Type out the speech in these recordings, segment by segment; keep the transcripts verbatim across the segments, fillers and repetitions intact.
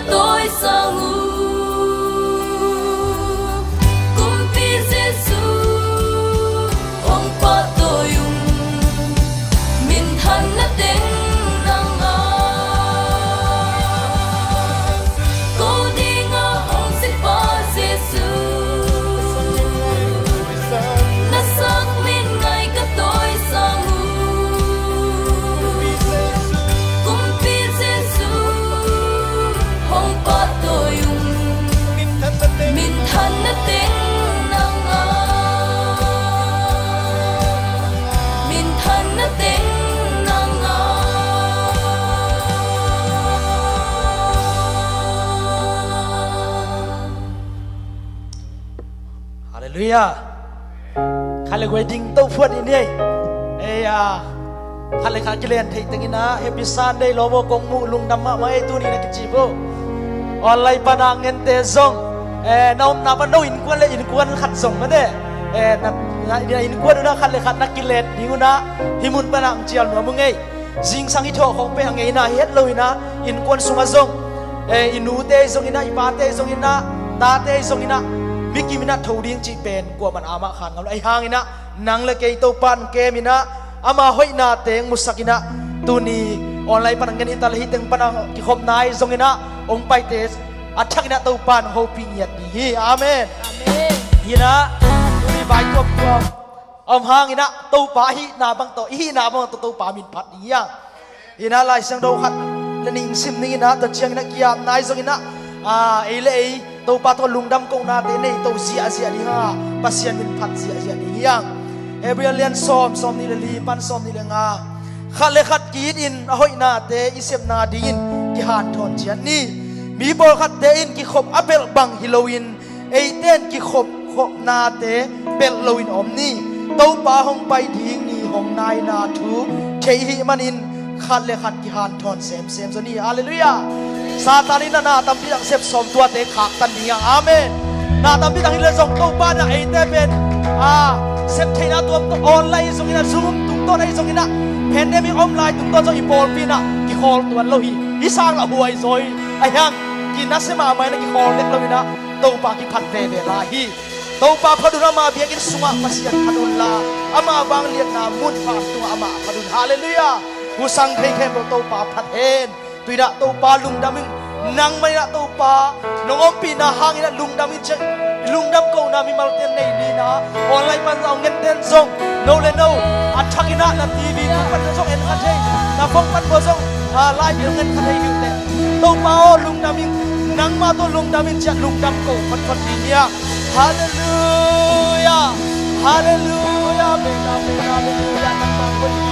Tawisang uh, Kumpi Jesu, hong pahtawi ung. Minthanna teng nang a, ko dingin hong sipa Jesu, na sak min ngai ka tawisang uh. Kumpi Jesu, hong pahtawi ung. Minthanna teng nang a, minthanna teng nang a. Halleluiah. Khat le guai ding to phuat i ni ei. Ei a, khat le khat kilen theih tengin ah, Happy Sunday lawm aw, kong muh lungdam mahmah ei, tuni na kici bo. Online pana ngente zong, eh, na omna pan no innkuan le innkuan khat zong mate, eh, na, na, na innkuan un ah khat le khat na kilen ding un ah, hih mun pana hong cial nuam ung ei. Zingsang i thawh khawng pen a ngeina hi het lo in ah, innkuan sungah zong, eh, i nute zong in ah, i pate zong in ah, tate zong in ah, mi kim in ah tho ding cih pen kuamah in amah khan ngam lo. Ahi hangin ah, nang le kei Topa'n kem in ah, ama hoihnate hong musak in ah, tuni online pan a ngen hi ta le, hih teng pan a kikhopna ahi zongin ah, hong paite a thakin ah Topa'n hong hopih ngiat ding hi. Amen. Amen. Hi in ah, tuni vai tuamtuam om hangin ah, Topa a hihna bang tawh, i hihna bang tawh Topa min phat ding hi hang. Hi in ah, Lai Siangtho khat le nih sim ning in ah, tua ciangin ah ki-apna ahi zongin ah, ah, ei le ei Topa tawh lungdam kohnate nei to ziahziah ding hang a, Pasian min phat ziahziah ding hi hang. Hebru lian sawm, sawmnih le li pan sawmnih le nga. Khat le khat ki-itin a hoihnate i sepna dingin kihanthawn ciat ni. Mi pawlkhatte in kikhop a pelh bang hi loin, eite in kikhop khopnate pelh loin om ni. Topa hong pai ding ni hong naina thu thei i hih manin, khat le khat kihanthawn semsem zaw ni. Halleluiah. Satan in na, na tampi tak sep sawm, tuate khaktan ding hi hang. Amen. Na tampi tak hi leh zong Topa in ah eite pen, ah, sep theihna tuamtuam online zongin ah, Zoom tungtawn ahi zongin ah, pandemic om lai tungtawn zong i pawlpi in ah kikhawl tuan lo hi. Hih sang lah huai zaw hi. Ahi hang, kinase mahmah in ah kikhawl dek lo in ah, Topa kiphat veve lai hi. Topa phat un, ama biakinn sungah Pasian phat un la, ama vangliatna mun pan tungah amah phat un. Halleluiah. Husang thei khempeuh Topa phat hen. Tu in ah Topa lungdam ing. Nangmah in ah Topa nong ompihna hangin ah lungdam ing ci-in, lungdam kohna mimalte nei ni in ah, online pan a hong ngente in zong, no le no a thakin ah na TV tung pan zong en kha thei, na phone pan maw zong, ah, live hong en kha thei ding uh teh, Topa aw lungdam ing, nangmah tawh lungdam ing ci-in lungdam ko photphot ding hi a. Halleluiah. Halleluiah. Amen, amen, halleluiah. Nangmah ko hi.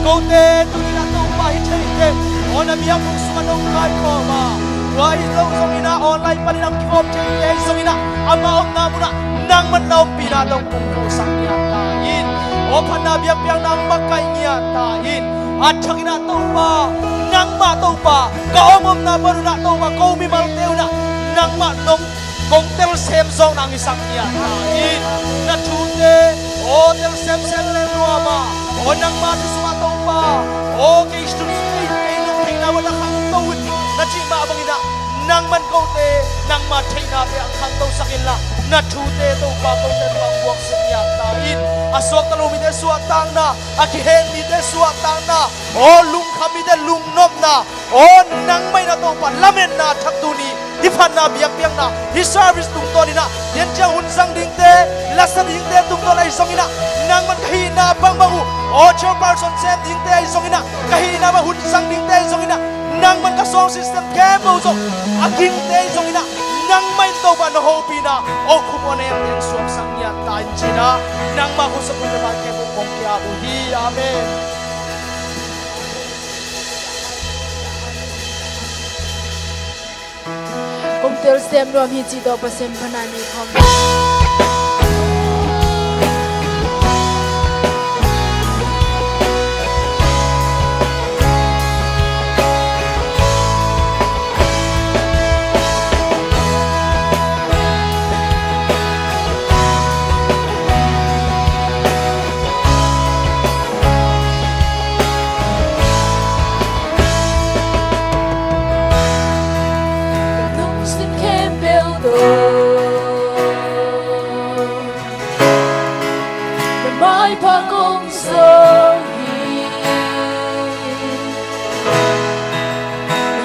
Kote tuni in ah Topa hi thei teh, aw, na biakbuk sungah nong kaikhawm a, tua hi lo zongin ah, online panin ah kikhawm thei teh hi zongin ah, ama omna munah nangmah in na ompihna tawh kong puaksak ngiat ta in. Aw, phatna biakpiakna hong makaih ngiat ta in. A thakin ah Topa, nangmah Topa, ka om omna pan un ah Topa, ko mimalte un ah nangmah nong kong tel sem zawkna hong hisak ngiat ta in. Na thute aw tel semsem le nuam a, aw, nangma thu sungah Topa, aw, kei thu, kei, kei nong theihna bang a khangto un na cih mah bangin ah, nangmah in kote, nangma theihnate hong khangtosak inla, na thute Topa kote tungah hong buaksuk ngiat ta in. A suakta lo mite suahtakna, a kihel mite suahtakna, aw, lungkham mite lungnopna, aw, nangmah in ah Topa lametna a thak tuni, hih phatna biakpiakna, hih service tungtawn in ah, lian ciang hun zang dingte, lasa dingte tungtawn ahi zongin ah, nangmah in ka hihna bangbang uh, aw, chairperson sem dingte ahi zongin ah, ka hihna bang hun zang dingte ahi zongin ah, nangmah in ka sound system khempeuh zong a gingte ahi zongin ah, nangmah in Topa na hopihna, aw, khum aw, na hemte hong suaksak ngiat ta in ci-in ah, nangmah khutsung hun le vai khempeuh kong ki-ap uh hi. Amen. Kong tel sem nuam hi cih tawh Pasian phatna nei khawm.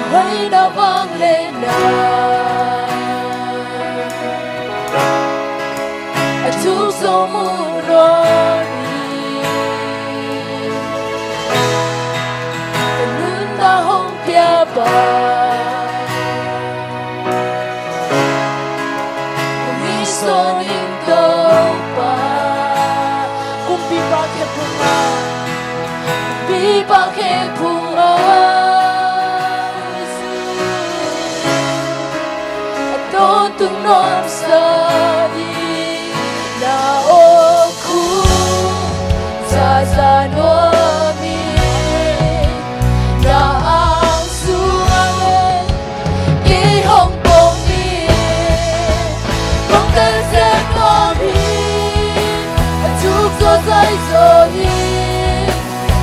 Na hoihna vangliatna a thuk zo mu nawn hi. Ka nunna hong piapa, hong hi sawn ing Topa. Kumpipa khe phung a, kumpipa khe phung a, a tawntung nuamsa ding na awkhum zaza nuam hi. Na ang sungah kei hong pom hi. Kong tel sem nuam hi. A thuk zo zai zo hi.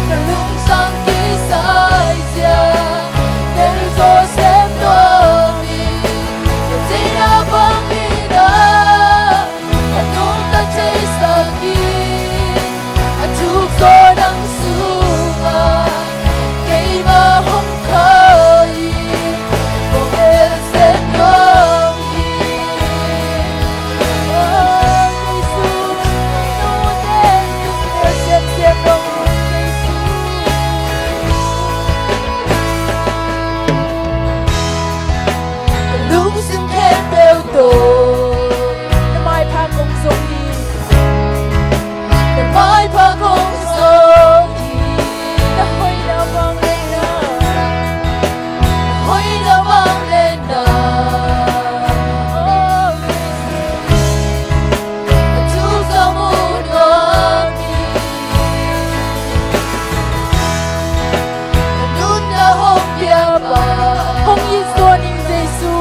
Ka lungsang kei saizia tel zo sem nuam hi. Ka ceina bang hi na, a nungta theisak hi. A thuk zo nang sungah keimah hong kah hi. Kong tel sem nuam hi. Lungsim khempeuh tawh na maipha kong zong hi. Na maipha kong zong hi. Na hoihna vangliatna, na hoihna vangliatna, oh, a thuk zo mu nuam hi. Na nunna hong piapa, hong it sawn ing Jesu.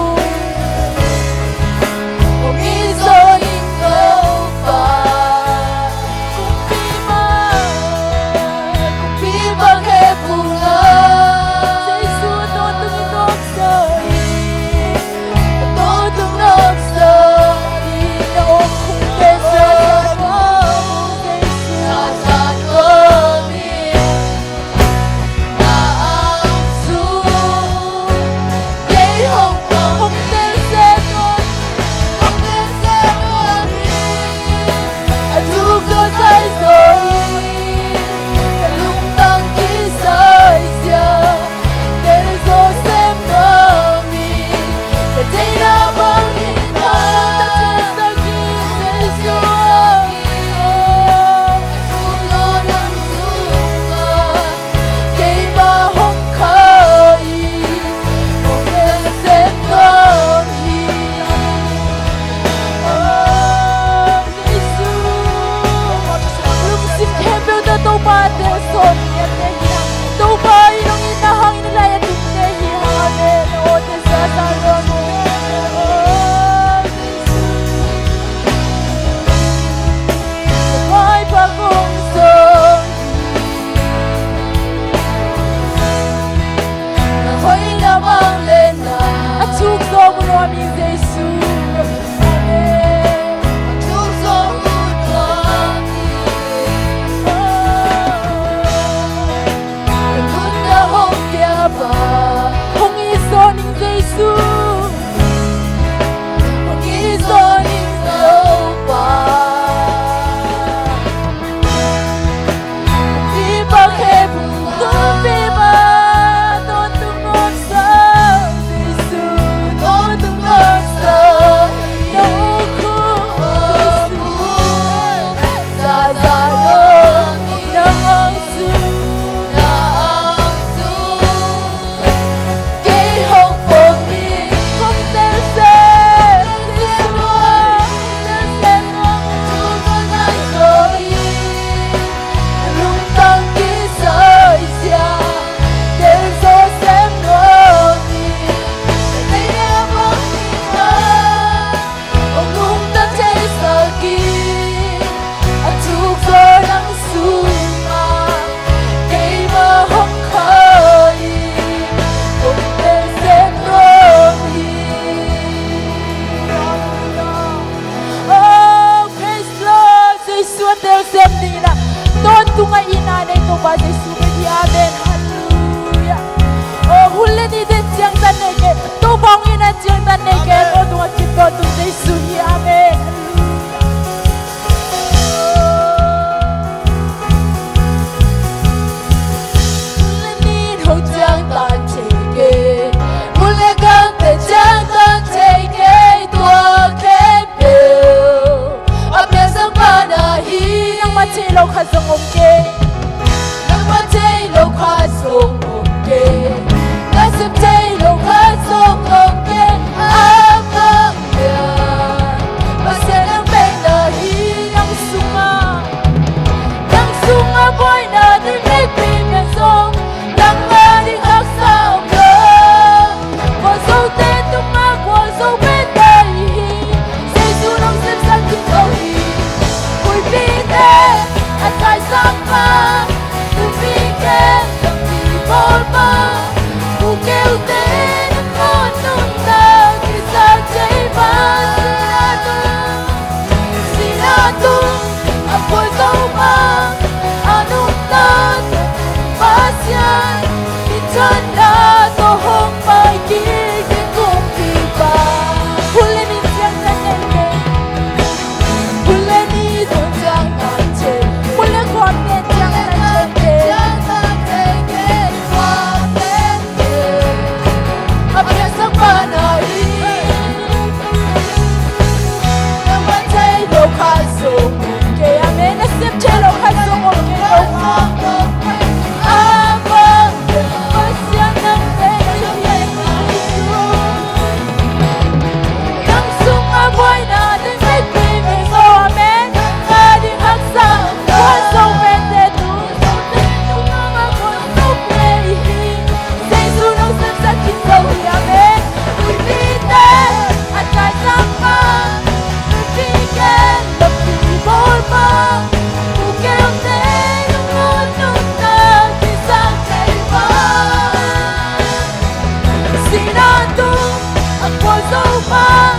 Pasian,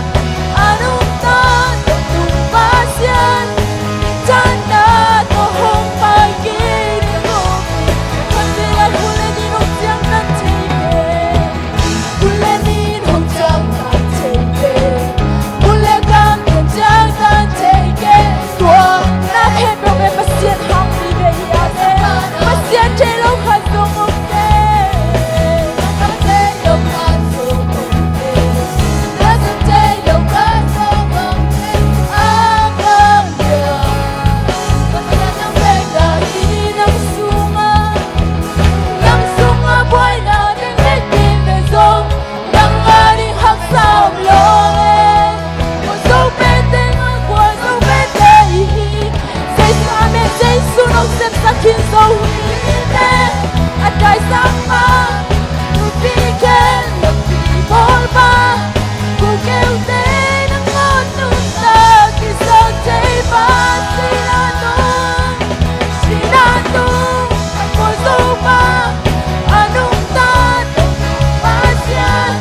a nungta tawh tung Pasian, minthanna tawh hong pai kik in kong, Pasian, hun le nin hong ciangtan thei kei, hun le nin hong ciangtan thei kei, hun le gam hong ciangtan thei kei, tua na khempeuh pen Pasian hangpi ve hi a, Pasian thei lo khat zong om kei. Amen. Jesu nong sepsak khin zo hi te, a taisak ma, nupi khen, nupi bawl ma, ku keute nang ngawt nuntak kisak thei pa, sina nung, sina nung, a ko zo ma, a nungta tawh Pasian,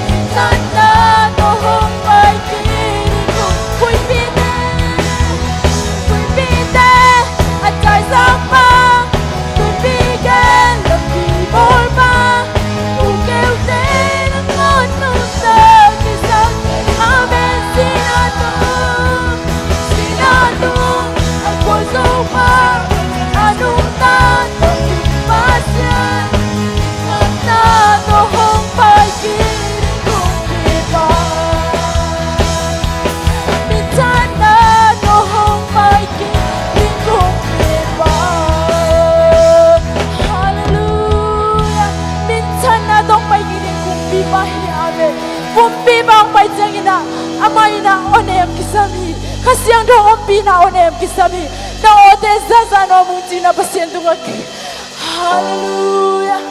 minthanna tawh hong pai kik in kong, kuipite, kuipite, a taisak ma, nupi khen, nupi bawl ma, ku keute nang ngawt nuntak kisak, amen, sina nung, sina nung, a ko zo ma, a nungta tawh Pasian, minthanna tawh hong pai kik in kong kipa. Minthanna tawh hong pai kik in kong kipa. Halleluiah. Minthanna tawh hong pai kik in kong kipa hi. Amen. Kumpipa hong pai ciangin ah, amah in ah aw nem kisam hi. Kha Siangtho ompihna aw nem kisam hi. Na awte zaza nuam ung ci-in ah Pasian tungah ki Halleluiah.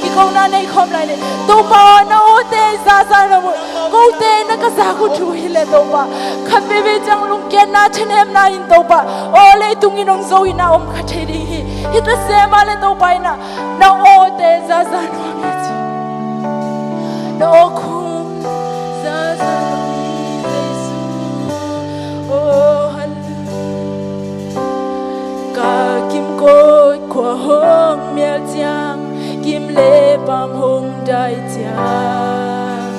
Kikona nei khawm lai ni. Topa aw, na awte zaza nuam ung. Kote na ka zak uh thu hi leh Topa, khat veivei ciang lungkiatna, thanemna in Topa aw, leitung in hong zo in ah om kha thei ding hi. Hi ta se mah leh Topa in ah na awte zaza nuam hi ci. Na aw khum zaza nuam hi Jesu. Oh, halleluiah. Ka kimkot khua hong mial ciang, gim le paam hong dai ciang,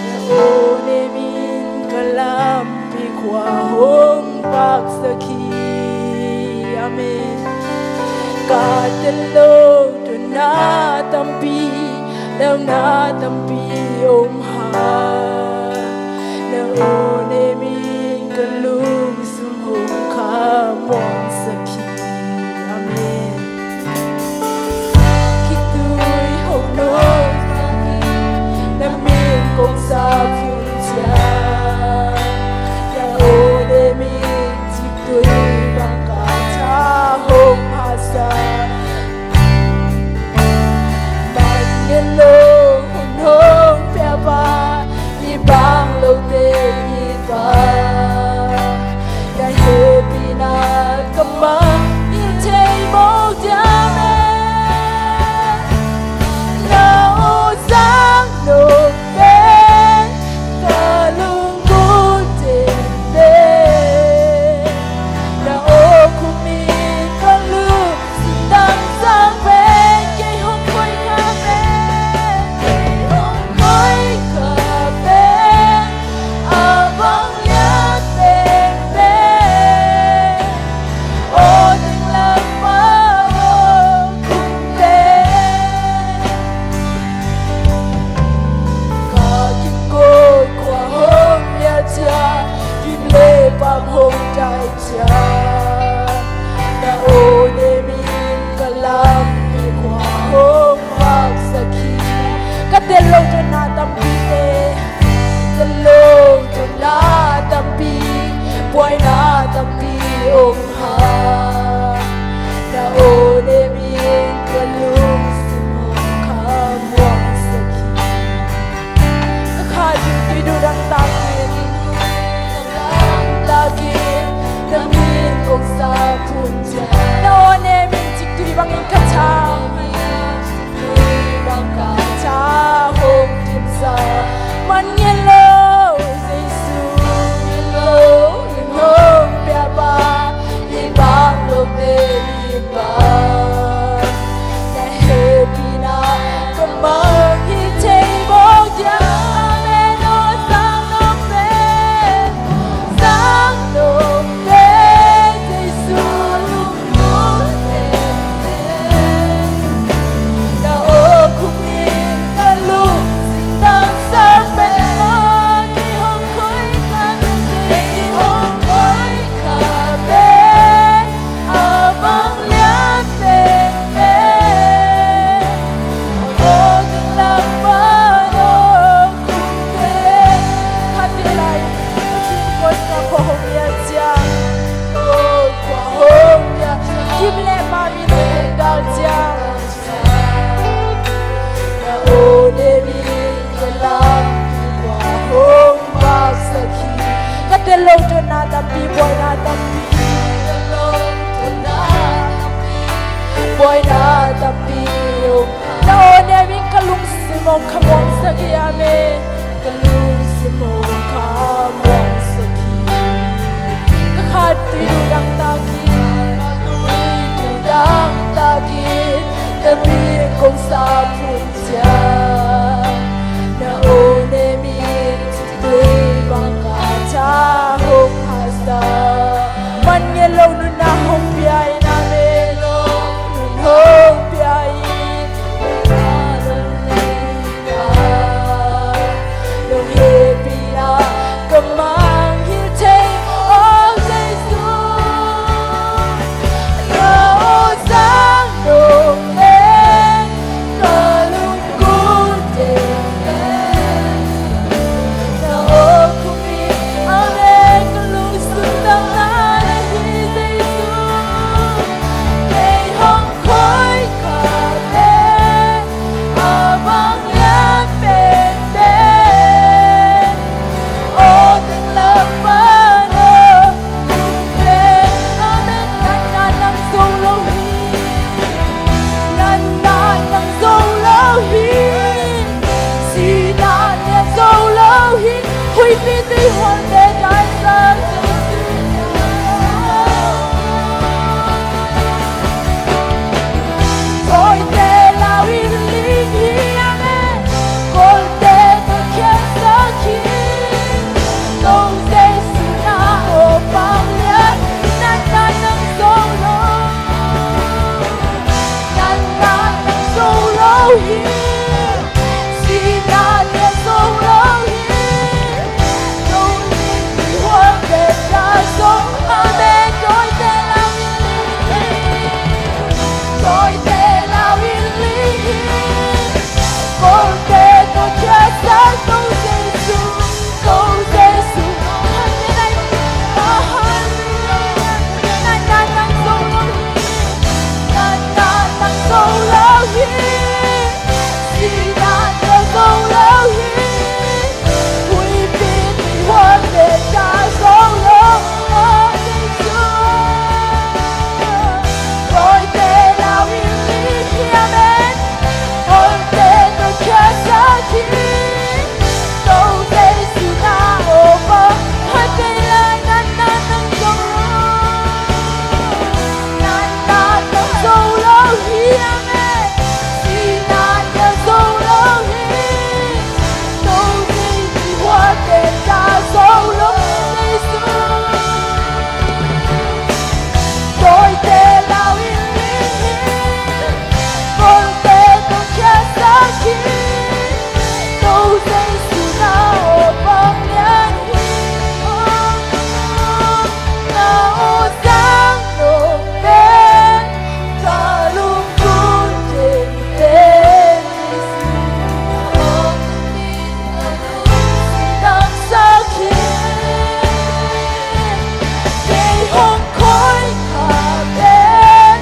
na aw nem in ka lampi khua hong paksak hi. Amen. Ka tel lo tuanna tampi, launa tampi om hang, na aw nem in ka lung sung hong khamuangsak hi. Amen. Khitui hong nungsak hi, na min kong zak hun ciang, na aw nem in ciktui bang ka tha hong hahsak. Mangngilh lo hun hong piapa, i bang lote i pa, na hehpihna ka mangngilh thei mawk diam e. Na aw zang nop pen ka lunggulh teng pen, na aw khum in ka lung sung dang sang pen, kei hong koih kha pen, kei hong koih kha pen, a bang lian pen pen, aw teng lam pa aw khum pen. Ka kimkot khua hong mial ciang, gim le paam hong dai ciang, na aw nem in ka lampi khua hong paksak hi. Ka tel lo tuanna tampite, tel lo tuanna tampi, buaina tampi om hang, na aw nem in ka lungsim hong khamuangsak hi. Ka kha ding tui duh dang takin, dang takin, na min kong zak hun ciang, na aw nem in ciktui bangin ka tha, ciktui bang ka tha hong dimsak. Mangngilh lo Tampi buaina tampi, buaina tampi. Na aw ne ming ka lungsim hong khamuangsak hi, amen. Ka lungsim hong khamuangsak hi. Ka khattui dangtak hi, khattui dangtak hi. Na min kong sa phun ciang, na aw ne ming Tui bang ka tha hong hasa. Man ngen lo nunna hong pia in, amen. Nunna hong pia in. Nong hehpihna ka mangngilh thei, aw Jesu. Na aw sang nong pen ka lungkung teng pen. Na aw khumin, amen, ka lungsim dangna na hi Jesu. Kei hong khoika pen a bang lian penpen. Aw teng lak pan aw khumin. Amen. Natna nang zo lo hi. Natna nang zo lo hi. Sihna nang zo lo hi. Huipi tui huante taisan Jesu. Tawite lau in ling hi, amen. Kawlte tawh khiatsak hi. Ko Jesu na aw bang lian, natna nang zo lo. Natna nang zo lo hi. Sihna nang zo lo hi. Ko Jesu huante taisan, amen. Tawite lau in ling hi. Tawite lau in ling hi. Kawlte tawh khiatsak Ko Jesu, Ko Jesu. Hallelujah, hallelujah. Natna nang zo lo hi. Natna nang zo lo hi. Sihna nang zo lo hi. Huipi tui huante taisan lo, aw Jesu. Tawite lau in ling hi, amen. Kawlte tawh khiatsak hi. Ko Jesu na aw bang, hong pai lai, natna nang zo lo. Natna nang zo lo hi, amen. Sihna nang zo lo hi. Ko Jesu huante taisan lo, Jesu. Tawite lau in ling hi. Kawlte tawh khiatsak hi. Ko Jesu na aw bang lian hi. Na aw sang nong pen ka lungkung teng pen. Jesu na aw bang lian hi. Kei hong khoika pen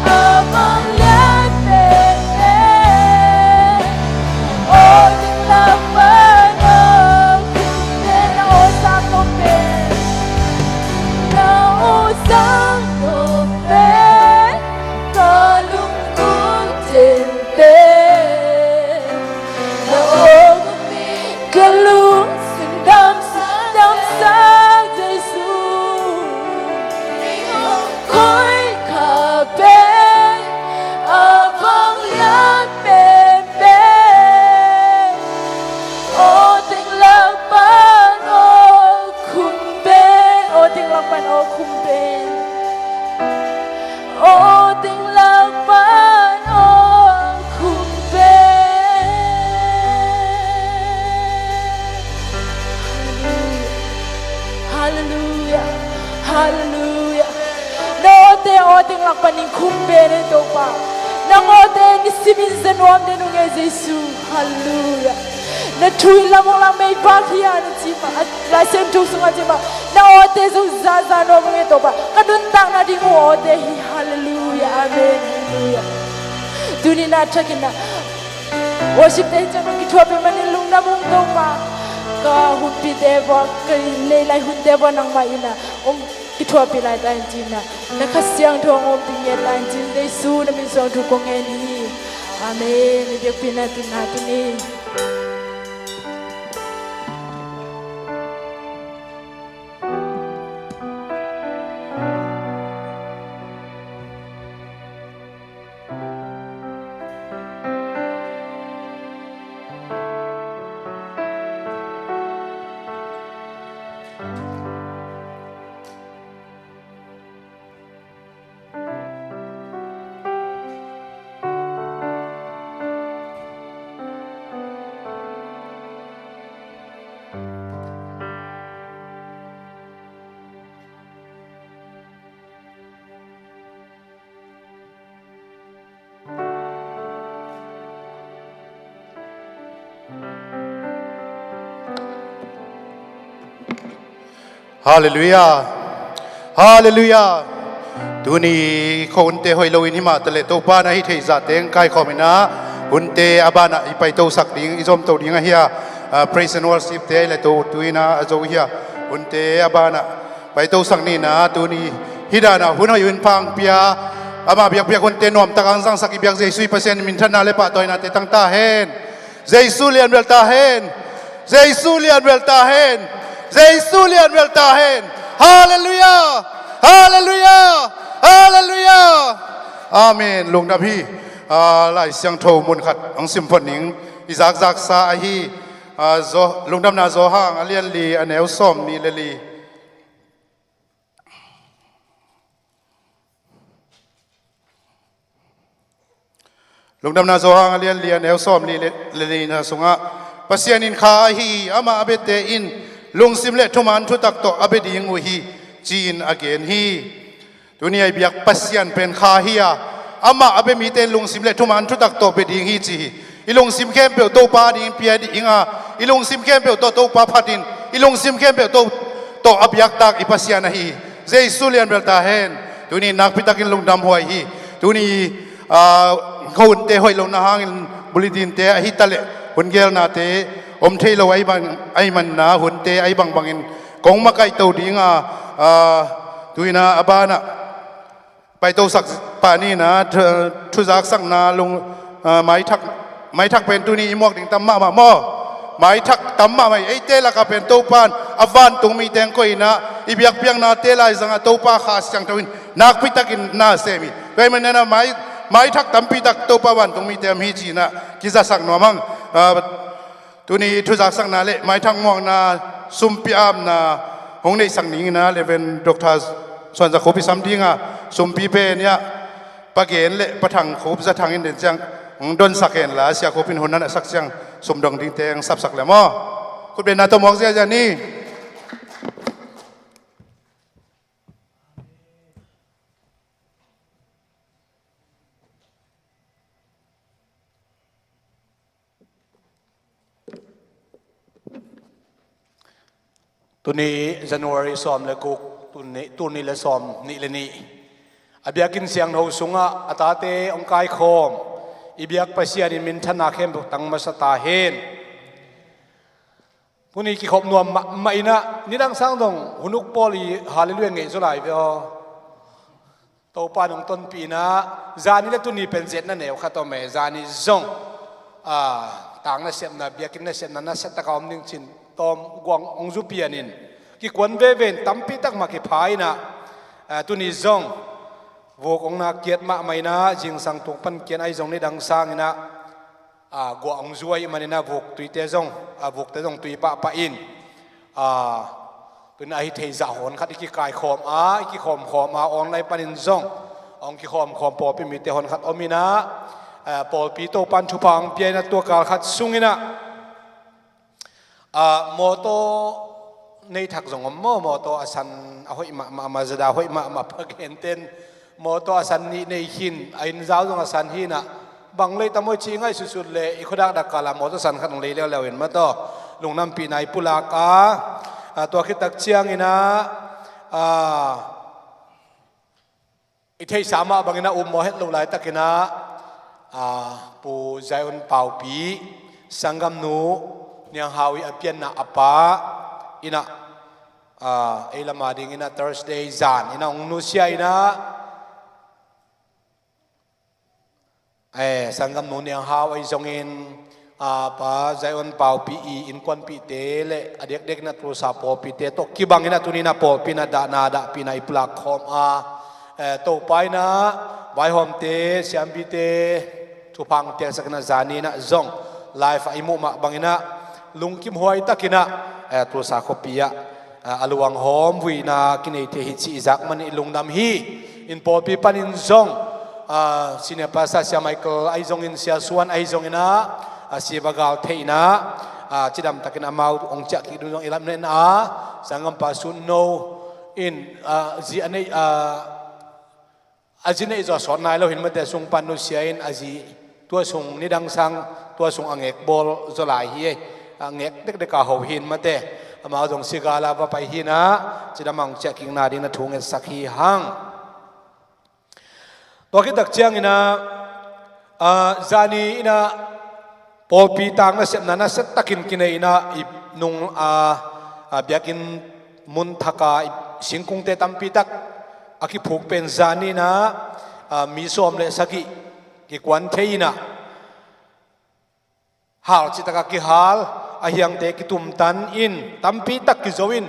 a bang lian penpen. Aw teng lak pan aw khumin. Na aw sang nong pen, na aw sang nong pen ka lungkung teng pen. Na aw khumin ka lungsim damsak, damsak Jesu. Kei hong khoika pen a bang lian penpen. Aw teng lak pan aw khumin. Aw teng lak pan aw khumin. Aw teng lak pan aw khumin. Hallelujah. Hallelujah. Na awte aw teng lak panin khumin ei Topa. Nang awte nisimin za nuam den ung ei Jesu. Hallelujah. Na thu in lam hong lak mei pak hi a na ci mah, a Lai Siangtho sungah ci mah. Na awte zong za za nuam ung ei Topa. Ka nuntakna ding uh awte hi. Hallelujah. Amen. Hallelujah. Tuni na thakin na worship te hi ciang kithuah peuhmah in lungdam ung Topa. Ka humpite vua, ka lei lai hunte vua nangmah in ah hong kithuahpih lai ta hen ci-in ah, na Kha Siangtho hong ompih ngiat lai hen ci-in Jesu na min suang thu kong ngen hi. Amen. I biakpiakna tun na tuni. Halleluiah. Halleluiah. Tuni khuahunte hoih loin himah taleh Topa na hih theih zah teng kaikhawm in ah, hunte a banah i paitosak ding, i zomto ding ahi a, ah, praise and worship te le to tu in ah a zo hi a, hunte a banah paitosak ni in ah, tuni hih dan ah hun hoih hun pha hong pia, amah biakpiak hunte nuamtak hong zangsak i biak Jesu i Pasian minthanna le pahtawinate tang ta hen. Jesu lianbel ta hen. Jesu lianbel ta hen. Jesu lianbel ta hen. Halleluiah. Halleluiah. Halleluiah. Amen. Lungdam hi. Ah, Lai Siangtho mun khat hong simphot ning. I zakzaksa ahi, ah, Zo-, Lungdamna Johan a lian li, a neu sawm nih le li. Lungdamna Johan a lian li, a neu sawm nih le, le nihna sungah, Pasian in kha ahi, amah a biate in lungsim le thuman thutak tawh a bia ding uh hi, ci-in a gen hi. Tuni a i biak Pasian pen kha hi a, amah a bia mite in lungsim le thuman thutak tawh bia ding hi, ci hi. I lungsim khempeuh Topa ding pia ding a, i lungsim khempeuh tawh Topa phat in, i lungsim khempeuh tawh, tawh a biaktak i Pasian ahi hi. Jesu lianbel ta hen. Tuni nakpitakin lungdam huai hi. Tuni, ah, khuahunte hoih lohna hangin bulletin te ahi taleh, hun gelnate om thei lo ahi bang, ahi manna hunte ahi bangbangin kong makaihto ding a, ah, tu in ah a banah paitosak pah ni in ah, thu-, thuzaksakna lung, ah, maithak, maithak pen tuni i muak ding tam mahmah maw? Maithak tam mahmah hi. Eite lakah pen Topa in a vantung mite hong koih in ah, i biakpiaknate laizangah Topa Kha Siangtho in nakpitakin na sem hi. Tua ahih manin ah mai, maithak tampitak Topa vantung mite om hi ci-in ah kizasak nuam hang. Ah, tuni thuzaksakna le maithak muakna, sumpi apna hong neihsak ning in ah, Reverend Doctor Suan Za Khup i sam ding a, sumpi pen hiah Pa Gen le Pa Thang Khup, Za Thang in den ciang hong donsak hen la, Sia Khup in hun na sak ciang sum dong dingte hong sapsak le maw? Khutbetna tawh muak ziahziah ni. Tuni January sawm le guk, tuni, tuni le sawm nih le nih. A biakinn siangtho sungah a tate hong kaikhawm i biak Pasian in minthanna khempeuh tang masa ta hen. Tuni kikhop nuam mahmah in ah, nidang sang dong hun uk pawl i Halleluiah ngeih zaw lai ve aw. Topa in hong tonpih in ah, zani le tuni pen zetna neu khat om e, zani zong, ah, tang nasepna, biakinn nasepna, nasia taka om ding cin, tawm guang hong zu pian in, kikuan veve in tampi tak mah kipha in ah, ah, tuni zong vuk hong nak kiat mahmah in ah, zingsang tung pan kian ahi zong nidang sang in ah, ah, guah hong zu ahih manin ah vuk tuite zong, ah, vukte zong tui pahpah in, ah, tu in ah ahi theih zah hawn khat i kikaikhawm a, i kikhawmkhawm a, online panin zong hong kikhawmkhawm pawlpi mite hawn khat om in ah, ah, pawlpi Topa in thupha hong pia in ah, tua kal khat sung in ah, ah, mawtaw nei thak zong om maw? Mawtaw a san a hoih mahmah, Mazda hoih mahmah, Pa Gen ten mawtaw a san nih nei khin, a inn zau zong a san hi in ah, bang lei tam aw i cih ngaihsutsut leh i khuadakdak kal ah mawtaw san khat hong lei leuleu in maw taw, lungdampihna i pulak a, ah, tua khit tak ciangin ah, ah, i theihsa mah bangin ah um maw het lo laitakin ah, ah, Pu Zion Paupi, sanggamnu Niang Hau i a pianna a pa in ah, ah, ei lam a ding in ah Thursday zan in ah hong nusia in ah, eh, sanggamnu Niang Hau ahi zongin, ah, Pa Zion Paupi i innkuanpihte le a diakdiak in ah Tulsa pawlpite tawh kibang in ah tuni in ah pawlpi in ah dahna dahpihna i pulak khawm a, eh, Topa in ah vaihawmte, siampite, thupha hong piaksak in ah zani in ah zong live ah i muh mah bang in ah lungkim huai tak in ah, eh, Tulsa khuapi ah, ah, a luanghawm vuina kinei thei hi cih i zak man i lungdam hi. In pawlpi panin zong, ah, Senior Pastor Sia Michael ahi zongin, Sia Suan ahi zongin ah, ah, Sia Bagal Thei in ah, ah, cidam tak in amau hong ciah kik ding zong i lam nen a, sanggampa Sun No in, ah, zi a neih, ah, a zi neih zaw sawt nai lo hi in mate, sung pan nusia in a zi tua sung nidang sang tua sung a ngek bawl zaw lai hi ei. A ngek dekdek a ho hi in mate, amau zong Sia Gal ah va pai hi in ah, cidam a hong ciah kikna ding in ah thu ngetsak hi hang. Tua khit tak ciangin ah, ah, zani in ah pawlpi tang nasepna nasia takin kinei in ah i nung, ah, ah, biakinn mun thak a i singkungte tampi tak a kiphuk pen zani in ah, ah, mi sawm le sagih kikuan thei in ah, hal cih tak a kihal, a hiangte kitumtan in tampi tak kizo in,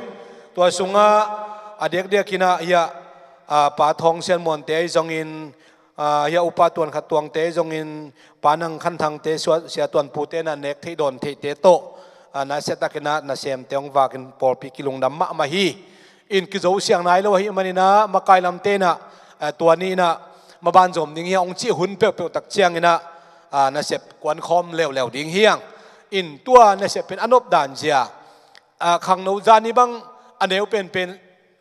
tua sungah a diakdiak in ah hiah, ah, Pa Thawng Sian Muante ahi zongin, ah, hiah Upa Tuan Khat Tuangte ahi zongin, Pa Nang Khan Thangte, Sua-, Sia Tuan Pute in ah nek theih dawn theihte tawh, ah, nasia tak in ah nasemte hong vak in pawlpi kilungdam mahmah hi. In kizo siang nai lo ahih man in ah makai lamte in ah, ah, tua ni in ah maban zom ding hi hang hong cih hun peuhpeuh tak ciangin ah, ah, nasep kuan khawm leuleu ding hi hang. In tua nasep pen a nop dan zia, ah, khangno zani bang a neu penpen,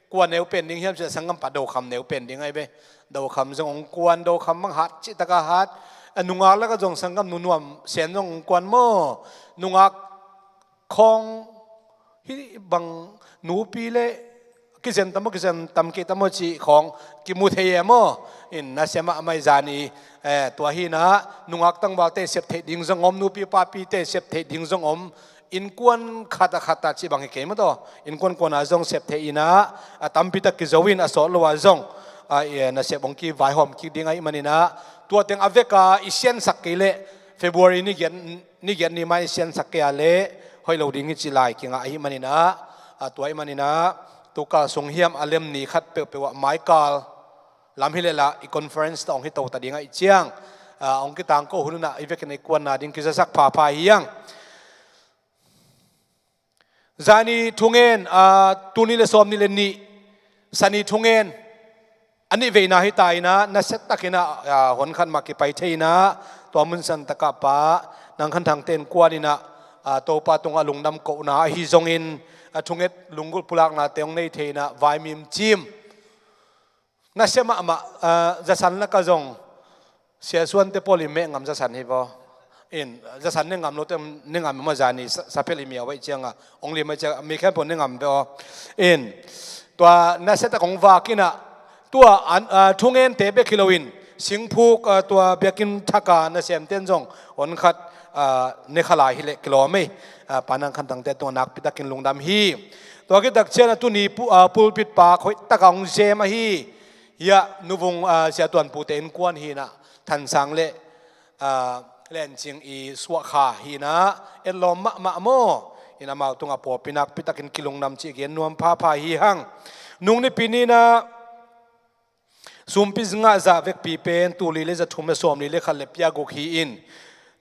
kua neu pen ding hiam cih leh sanggampa Dokham neu pen ding ahi ve. Dokham zong hong kuan, Dokham bang hat cih tak a hat. Ah, nungak lak ah zong sanggamnu Nuam Sen zong hong kuan maw. Nungak khawng hih bang nupi le kizen tam maw, kizen tam kei tam maw cih khawng kimu thei e maw. In nasia mahmah hi zani, eh, tua hi in ah nungak tangvalte sep theih ding zong om, nupi papite sep theih ding zong om. Innkuan khat ah khat ah cih bang hi kei maw taw. Innkuan kuan ah zong sep theih in ah, a tampi tak kizo in a sawt lo ah zong, ah, eh, nasep hong kivaihawm kik ding ahih man in ah, tua teng a vek a i siansak kei leh February ni giat ni giat ni mai siansak kei a leh hoih lo ding hi ci lai kingah ahih man in ah, ah, tua ahih man in ah tukal sung hiam a lem ni khat peuhpeuh ah maikal lam hi leh lah i conference tawh hong hi to ta ding ahih ciang, ah, hong kitangko hun un ah i vekin i kuanna ding kizasak phapha hi hang. Zani thungen, ah, tul nih le sawmnih le nih, Sani thungen, a nih veina hi ta in ah, nasia tak in ah, ah, hon khat mah kipai thei in ah, tua mun san tak ah Pa Nang Khan Thangte in kuan in ah, ah, Topa tungah lungdam kohna ahi zongin, ah, thunget lunggulh pulaknate hong nei thei in ah, vaimim cim. Nasia mahmah, ah, zasan lak ah zong Sia Suante pawl in meh ngam zasan hi vaw. In, zasan ne ngam lote ne ngam maw, zani sa, sapel i miau ahih ciang a, hong lim ahih ciang a, mi khempeuh ne ngam ve aw. In, tua nasia tak hong vak in ah, tua an, ah, thungente bek hi lo in, singphuk, ah, tua biakinn thak a nasemte in zong hon khat, ah, ne kha lai hi leh kilawm ei. Ah, Pa Nang Khan Thangte tungah nakpi takin lungdam hi. Tua khit tak ciang a tuni pu-, ah, pulpit pak hoih tak a hong zem ahi. Hiah Nu Vung, ah, Sia Tuan Pute innkuan hi in ah, Than Sang le, ah, Len Cing i suah kha hi in ah, etlawm mahmah maw. In amau tungah pawlpi nakpi takin kilungdam cih gen nuam phapha hi hang. Nung Nipi ni in ah sumpi ngah zah vekpi pen tul li le za thum le sawmli le khat le pia guk hi in,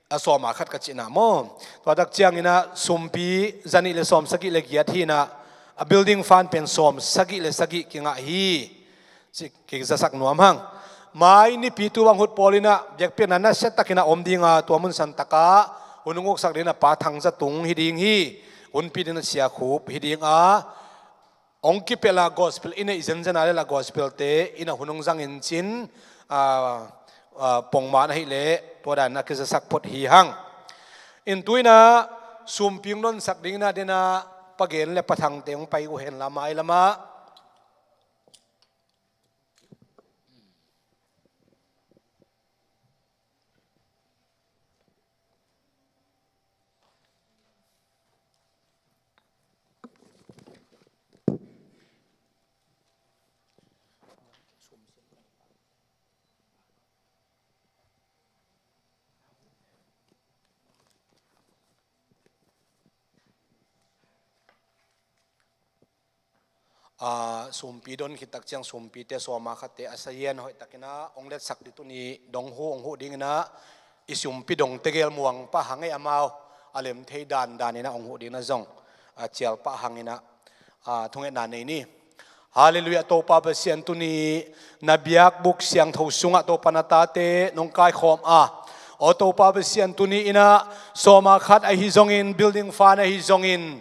a sawm a khat ka cihna maw. Tua tak ciangin ah sumpi za nih le sawm sagih le giat hi in ah, a building fund pen sawm sagih le sagih kingah hi. Ci kizasak nuam hang. Mai Nipi tu bang hut pawl in ah biakpiakna nasia tak in ah om ding a, tua mun san tak ah hun hong uksak ding in ah Pa Thang Za Tung hi ding hi. Hunpi ding in ah Sia Khup hi ding a, hong kipia la gospel i neih zenzen a le la gospel te in ah hun hong zang in cin, ah, ah, pongman ahih leh tua dan in ah kizasak phot hi hang. In tu in ah sumpi hong nonsak ding in ah den ah Pa Gen le Pa Thangte hong pai uh hen la mai lam ah. a, sumpi don khit tak ciang sumpite sawma khatte a sayan hoih takin ah hong letsak dih, tuni dong huh hong huh dingin ah i sumpi dong tegel muang pah hang ei, amau a lem thei dandan in ah hong huh dingin ah zong a cial pah hangin ah, a, thungetna nei ni. Halleluiah. Topa Pasian, tuni na biakbuk siangtho sungah Topa na tate nong kaikhawm a, aw Topa Pasian, tuni in ah sawma khat ahi zongin, building fund ahi zongin,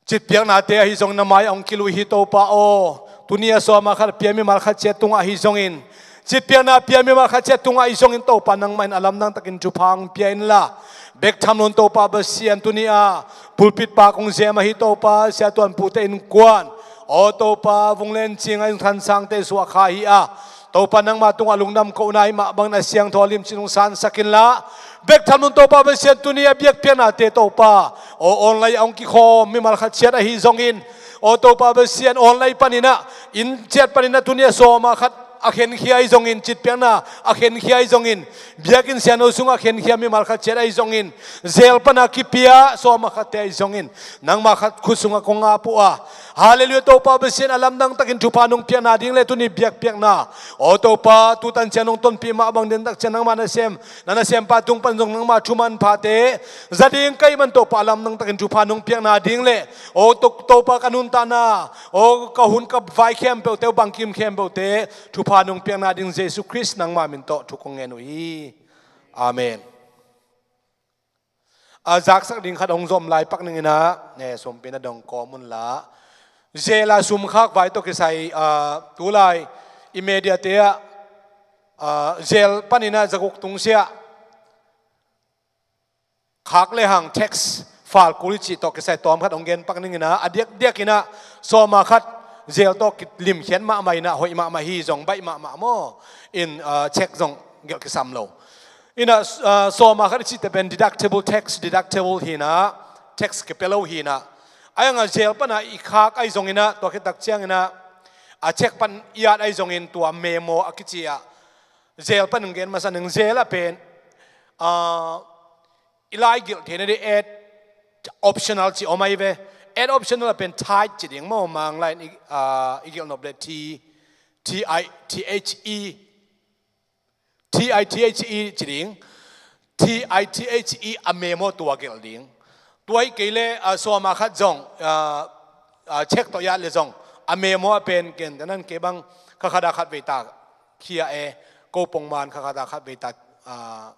citpiaknate ahi zongin na mai-ah hong kilui hi Topa aw. Tuni a sawma khat pia mimal khat ciat tungah ahi zongin, citpiakna pia mimal khat ciat tungah ahi zongin Topa nangmah in a lamdang takin thupha hong pia inla, bek tham lo in Topa Pasian, tuni a pulpit pak hong zem ahi Topa Sia Tuan Pute innkuan, aw Topa Vung Len Cing a innkuan sangte suah kha hi a, Topa nangma tungah lungdam kohna ahih mah bangin a siangtho a limcin hong sansak inla, bek tham lo in Topa Pasian, tuni a biakpiaknate Topa, aw online a hong kikhawm mimal khat ciat ahi zongin, aw Topa Pasian, online panin ah, inn ciat panin ah tuni a sawma khat a khenkhia ahi zongin, citpiakna a khenkhia ahi zongin, biakinn siangtho sungah khenkhia mimal khat ciat ahi zongin, jail pana kipia sawma khatte ahi zongin, nangma khat khut sungah kong ap uh a, halleluiah, Topa Pasian, a lamdang takin thupha nong piakna ding le tuni biakpiakna, aw Topa, tutan ciang nong tonpih mah bang, den tak ciang nangma nasem, na nasempa tung pan zong nangma thu manphate za ding ka hih man Topa, a lamdang takin thupha nong piakna ding le, aw To-, Topa, ka nuntakna, aw ka hun ka vai khempeuhte, bangkim khempeuhte thupha nong piakna ding Jesu Khrist nangma min tawh thu kong ngen uh hi. Amen. A, zaksak ding khat hong zom lai pak ning in ah, ne, sumpi na dong kawm unla. Jail a sumkhak vai tawh kisai, a, tulai i mediate ah, a, jail panin ah zaguk tungsiah khak lehang tax fal kul i cih tawh kisai tawm khat hong gen pak ning in ah, a diakdiak in ah sawma khat jail tawh kilimkhiat mahmah in ah hoih mahmah hi, zong baih mahmah maw. In, a, check zong gelh kisam lo. In ah, a, sawma khat i cihte pen deductible tax, deductible hi in ah, tax kipia lo hi in ah. Ahi hang a jail pana i khak ahi zongin ah, tua khit tak ciangin ah, a, check pan i at ahi zongin tua memo a kici ah, jail pan hong gen masa ning, jail ah pen, a, i lai gelh theihna ding ad optional ci om ahi ve. Ad optional ah pen tithe ci ding maw, Mang lai in i, a, i gelh nop le T, T I T H E, T I T H E ci ding. T I T H E a memo tua gelh ding. Tua hi kei le, a, sawma khat zong, a, a, check tawh i at le zong a memo ah pen ken, ka nan kei bang kha khat a khat vei ta khia e, ko pongman kha khat a khat vei ta, a,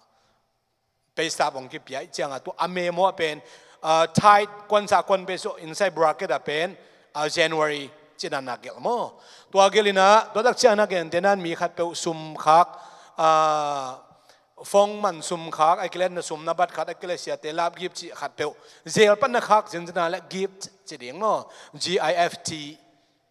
pay stub hong kipia i ciang a, tua a memo ah pen, a, tithe kuansa kuan pei so inside bracket ah pen, a, January ci-in ah na gelh maw. Tua gelh in ah, tua tak ciang na gen te nan mi khatpeuh sumkhak, a, phone man sumkhak, a kileh na sum na bat khat, a kileh siate lap gift cih khatpeuh, jail pan na khak zinzin a le gift ci ding maw, G I F T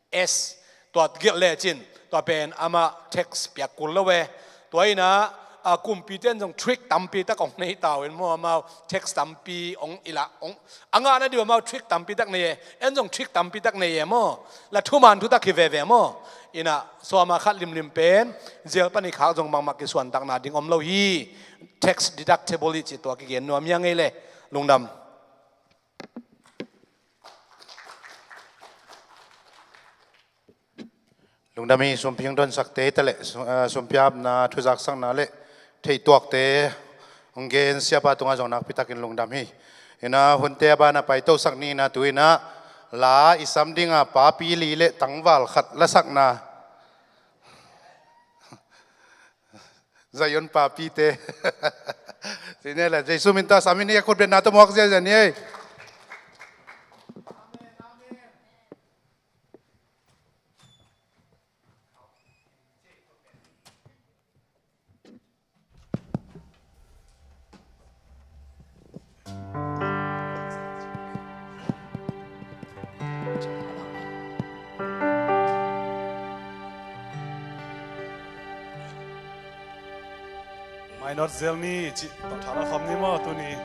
S, tua gelh lecin, tua pen amah tax piak kul lo e. Tua in ah, a, kumpite in zong trick tampi tak hong nei ta uh in maw, amau tax tampi hong i lah, hong, a ngahna ding uh amau trick tampi tak nei e, en zong trick tampi tak nei e maw. La thuman thutak hi veve maw. In ah sawma khat limlim pen jail pan i khak zong bangmah kisuantakna ding om lo hi. Tax deductible i cih tua kigen nuam hi a, ngei le. Lungdam. Lungdam hi. Sumpi hong donsakte ta le, su-, ah, sumpiapna, thuzaksakna le theihtuakte hong gen siapa tungah zong nakpi takin lungdam hi. In ah hunte a ban a paitosak ni in ah, tu in ah la i sam ding a papi li le tangval khat lasakna. Zion papite. Sine le, Jesu min tawh sam in, i khut betna tawh muak ziazia ni ei. Minor zel ni cih tawh tha lo kham ni maw tuni.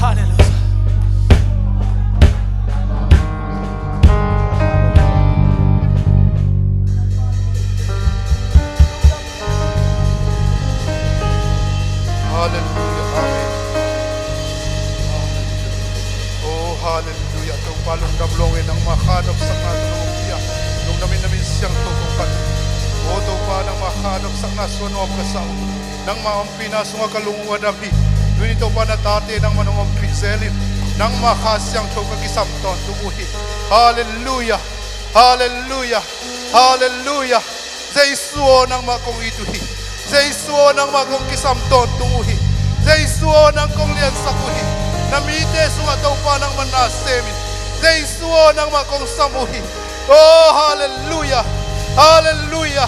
Halleluia. Halleluia. Amen. Oh, halleluia. Topa lungdam lo ing, nangma kha nopsakna tawh hong pia. Lungdam ing, na min siangtho kong phat. Oh, Topa, nangma kha nopsakna suan nuam ka sa uh. Nangma ompihna sungah ka lung uh a dam hi. Tuni Topa, na tate nangman hong ompih zel in, nangma kha siangtho ka kisam tawntung uh hi. Halleluia. Halleluia. Halleluia. Jesu aw, nangmah kong it uh hi. Jesu aw, nangmah kong kisam tawntung uh hi. Jesu aw, nang kong liansak uh hi. Na mite sungah Topa, nangmah na sem in. Jesu aw, nangmah kong sam uh hi. Oh, halleluia. Halleluia.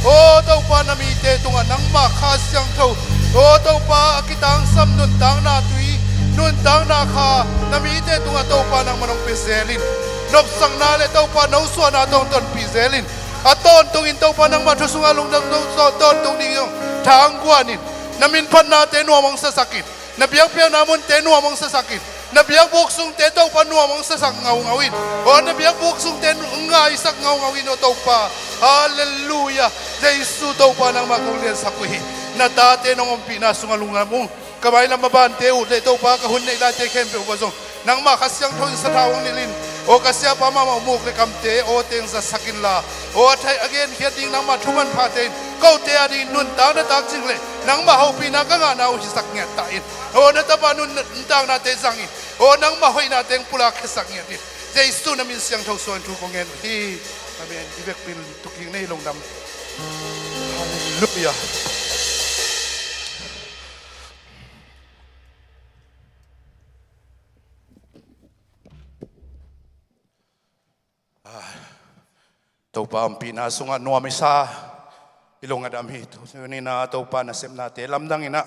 Oh, Topa, na mite tungah nangmah kha siangtho, oh, Topa, a kitangsam nuntakna tui, nuntakna kha na mite tungah Topa, nangmah nong pia zel in. Nopsakna le Topa, nosuahna tawh hong tonpih zel in. A tawntungin Topa, nangmah thu sungah lungdam, no tawntung ding zong thangguan in. Na minphatnate nuam hong sasak in. Na biakpiakna munte nuam hong sasak in. Na biakbuk sungte Topa nuam hong sasak ngaungau in. Oh, na biakbuk sungte hong ngaisak ngaungau in, oh Topa. Halleluia. Jesu Topa, nangmah kong liansak uh hi. Na tate nong ompihna sungah lungdam ung. Ka mailam a bante uh le Topa, ka hun neih laite khempeuh uh ah zong nangmah Kha Siangtho in sathau hong nilh in. Oh, ka siapa mahmah uh muk le kamte, oh, teng zatsak inla, oh, a thei a genkhiat ding nangmah thu manphate in kote a dingin nuntakna takcing le nangmah hopihna ka ngahna uh hisak ngiat ta in. Oh, na tapa nuntaknate zang in, oh, nangmah hoihna teng pulak khiasak ngiat in. Jesu na min siangtho suangin thu kong ngen uh hi. Amen. I vekpi in thukik nei, lungdam. Halleluia. Ah, Topa ompihna sungah nuam i sa, i lung a dam hi. Tuni-in ah Topa nasepnate lamdang in ah,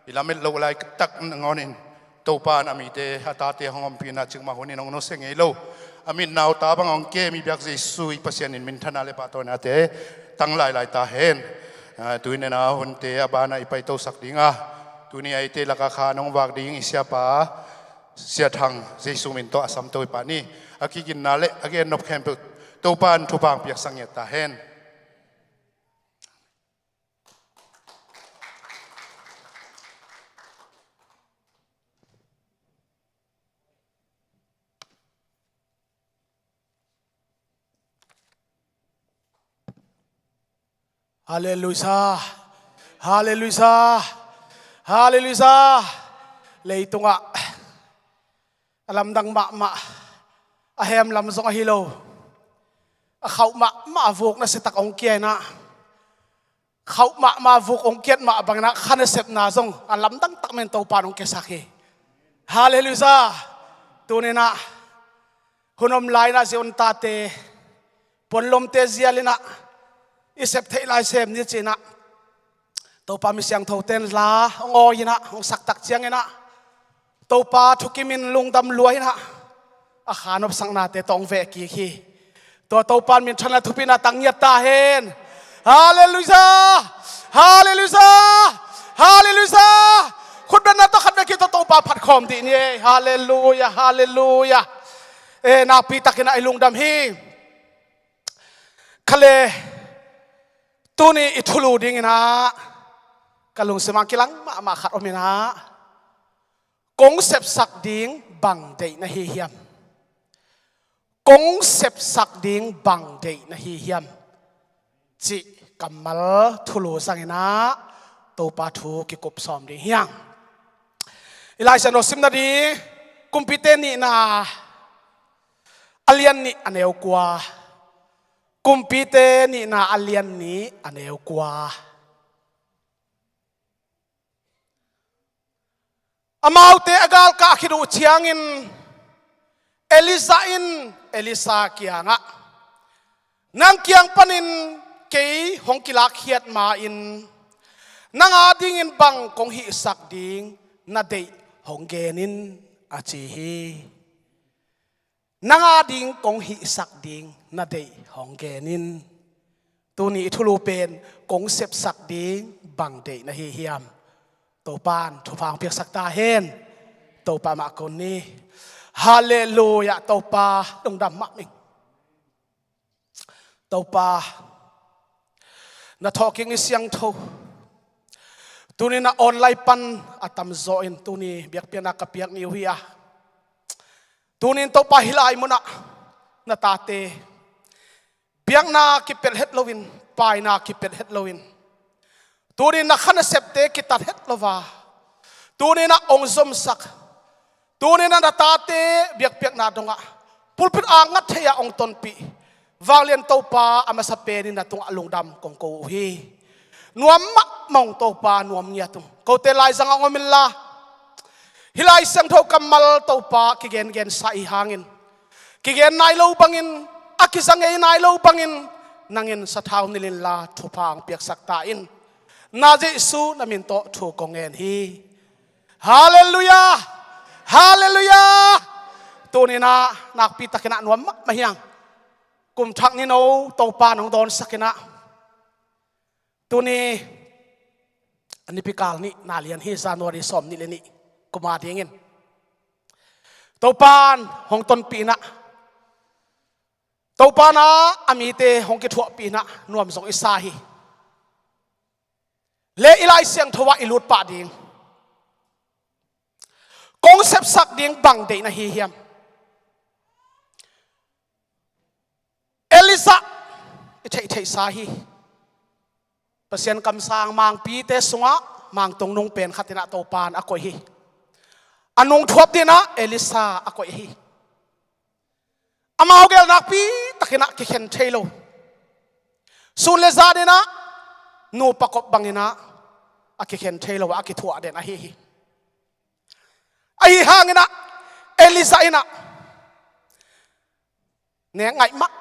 i lamet loh laitak nangawn in Topa in a mite, a tate hong ompihna cikmah hun in hong nusia ngei lo, a mit nauta bang hong kem i biak Jesu i Pasian in minthanna le pahtawinate tang lailai ta hen. Ah, tuni-in ah hunte a banah i paitosak ding a, tuni a eite lakah khan hong vak ding i siapa Sia Thang, Jesu min tawh a samto i pah ni. A kiginna le a gennop khempeuh Topa in thupha hong piaksak ngiat ta hen. Halleluia. Halleluia. Halleluia. Leitungah a lamdang mahmah, a hem lam zong ahi lo, a khauh mahmah a vuk nasiatak hong kia in ah, khauh mahmah a vuk hong kiat mah bangin ah kha nasepna zong a lamdang tak men Topa in hong kiasak hi. Halleluia. Tuni-in ah hun om lai-in ah Zion tate, puanlomte zial in ah i sep theih lai sem ni ci-in ah Topa mi siangthote in la hong awi in ah, hong sak tak ciangin ah Topa thukimin lungdam lua in ah, a kha nopsaknate tawh hong veh kik hi. Tua Topa in minthanna, thupina tang ngiat ta hen. Halleluia. Halleluia. Halleluia. Khutbetna tawh khat vei kik tawh Topa phat khawm dih ni. Halleluia. Halleluia. Eh, nakpi takin ah i lungdam hi. Kha le, tuni i thulu dingin ah ka lungsim ah kilang mahmah khat om in ah, kong sepsak ding bang deih na hi hiam? Kong sepsak ding bang deih na hi hiam? Cih kammal thulu zangin ah Topa thu kikup sawm ding hi hang. I Lai Siangtho simna ding, Kumpite Nihna a lian nih a neu kua. Kumpite Nihna a lian nih a neu kua. Amaute a galkah khit uh ciangin Elijah in Elisha kiangah, "Nang kiang panin kei hong kilakkhiat ma-in nang adingin bang kong hihsak ding na deih hong gen in," a ci hi. Nang ading kong hihsak ding na deih hong gen in. Tuni i thulu pen, kong sepsak ding bang deih na hi hiam? Topa'n thupha hong piaksak ta hen. Topa mah ko ni. Halleluiah. Topa lungdam mah ing. Topa, na thawhkik ni siangtho, tuni-in a online pan a tamzaw in tuni biakpiakna ka piak ni uh hi a, tuni-in Topa hih lai munah na tate biakna kipelh het loin, paina kipelh het loin, tuni-in na kha nasepte kitat het lo a, tuni-in a hong zomsak, tuni-in a na tate biakpiakna dongah pulpit a ngat thei-a hong tonpih vanglian Topa, a masa penin na tungah lungdam kong ko uh hi. Nuam mahmah ung Topa, nuam ngiat ung. Kote laizangah hong om inla, hih Lai Siangtho kammal Topa kigengensa i hangin, kigen nai lo bangin, a kiza ngei nai lo bangin, nang in sathau nilh inla thupha hong piaksak ta in. Na Jesu na min tawh thu kong ngen hi. Halleluiah. Halleluiah. Tuni-in a nakpi takin a nuam mahmah hi hang. Kum thak ni no Topa nong dawnsak in a, tuni a nipi kal nih na lian hi, January sawm nih le nih kum a dingin Topa in hong tonpih in a, Topa in a mite hong kithuahpih in a nuam zong i sa hi. Le i Lai Siangtho ah i lut pah ding, kong sepsak ding bang deih na hi hiam? Elijah i theihtheihsa hi. Pasian kamsang mangpite sungah mangtung nung pen khat in a Topa in a koih hi. A nung thuap dingin a Elisha a koih hi. Amau gel nakpi takin a kikhen thei lo, sun le zan in a nupa kop bangin a kikhen thei lo a kithuah den ahi hi. Ahi hangin a Elijah in a nek ngaih mahmah.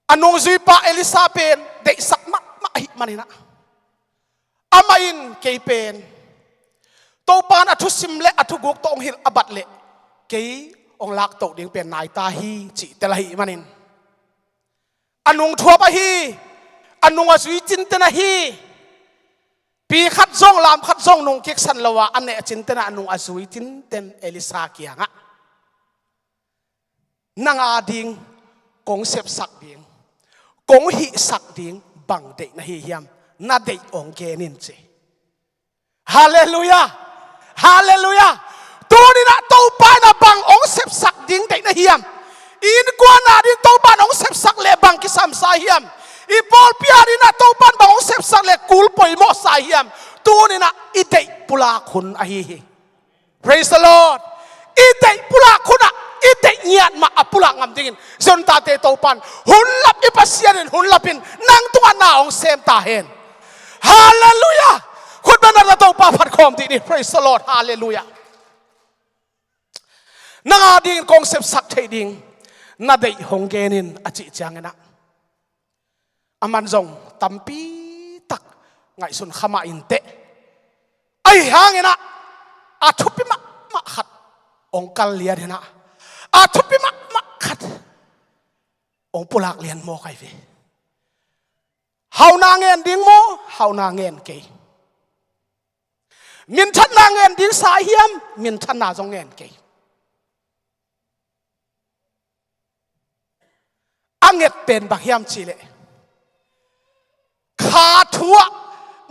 A nungzuipa Elisha pen deihsak mahmah ahih manin a, amah in kei pen Topa in a thusim le a thuguk tawh hong hilh a bat leh kei hong laktoh ding pen nai ta hi cih tel ahih manin, a nung thuap ahi, a nung a zui cinten ahi, pi khat zong lam khat zong nung kiksan lo a, a neh cinten a, a nung a zui cinten Elisha kiangah, nang a ding kong sepsak ding, kong hihsak ding bang deih na hi hiam? Na deih hong gen in ci. Halleluiah. Halleluiah. Tuni-in a Topa in a bang hong sepsak ding deih na hiam? I innkuan a ding Topa in hong sepsak leh bang kisamsa hiam? I pawlpi a ding a Topa in bang hong sepsak leh kul poimawhsa hiam? Tuni-in a i deih pulak hun ahi hi. Praise the Lord. I deih pulak hun a, i deih ngiat mah a pulak ngam dingin Zion tate Topa in hun lap, i Pasian in hun lapin nang tungah na hong sem ta hen. Halleluiah. Khut beng na Topa phat khawm dih ni. Praise the Lord. Halleluiah. Nang a dingin kong sepsak theih ding na deih hong gen in a cih ciangin a, aman zong tampi tak ngaihsun kha mah inteh. Ahi hangin a, a thupi mahmah khat hong kal lian in a, a thupi mahmah khat hong pulak lian mawk ahi ve. Hauhna ngen ding maw? Hauhna ngen kei. Minthanna ngen ding sa hiam? Minthanna zong ngen kei. A nget pen bang hiam cih leh, kha thu ah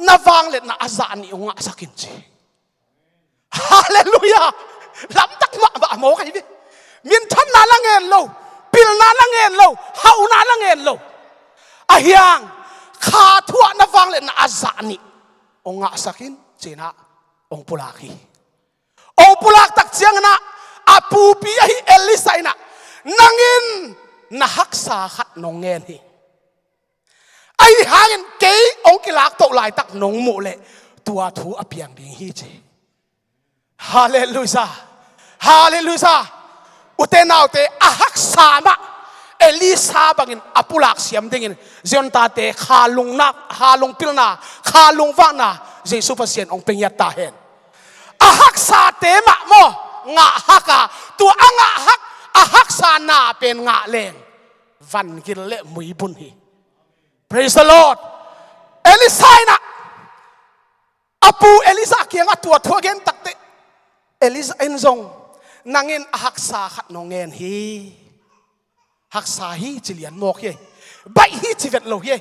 na vangliatna a zah nih hong ngahsak in ci. Halleluiah. Lamdang mahmah a mawk ahi ve. Minthanna la ngen lo, pilna la ngen lo, hauhna la ngen lo. Ahi hang kha thu ah na vangliatna a zah nih hong ngahsak in ci-in a hong pulak hi. Hong pulak tak ciangin a, a pupi ahi Elisha in a, nang in na haksa khat nong ngen hi. Ahi hangin kei hong kilaktoh laitak nong muh leh tua thu a piang ding hi ci. Halleluiah. Halleluiah. Ute naute, a haksa mah Elisha bangin a pulak siam dingin Zion tate kha lungnak, kha lungpilna, kha lungvakna Jesu Pasian hong pia ngiat ta hen. A haksate mah maw, ngah hak a, tua a ngah hak, a haksa na pen ngah leng vangil le muibun hi. Praise the Lord. Elisha in a, a pu Elijah kiangah tua thu a gen takteh, Elijah in zong, nang in a haksa khat nong ngen hi. Haksa hi ci lian mawk hi. Baih hi ci vet lo hi.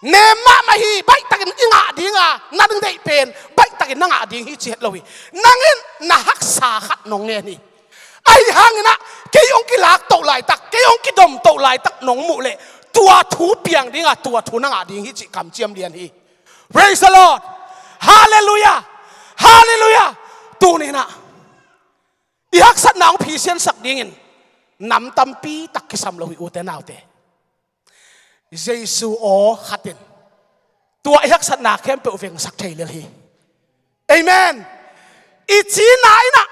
Nem mahmah hi, baih takin i ngah dinga, na deih pen baih takin na ngah ding hi ci het lo hi. Nang in na haksa khat nong ngen hi. Ahi hangin ah, kei hong kilak toh laitak, kei hong kidom toh laitak nong muh leh, tua thu piang dinga, tua thu na ngah ding hi cih kamciam lian hi. Praise the Lord. Hallelujah. Hallelujah. Tuni in ah, i haksatna hong phisiansak dingin nam tampi tak kisam lo hi, ute naute. Jesu aw khat in tua i haksatna khempeuh vengsak thei lel hi. Amen. I cina in ah,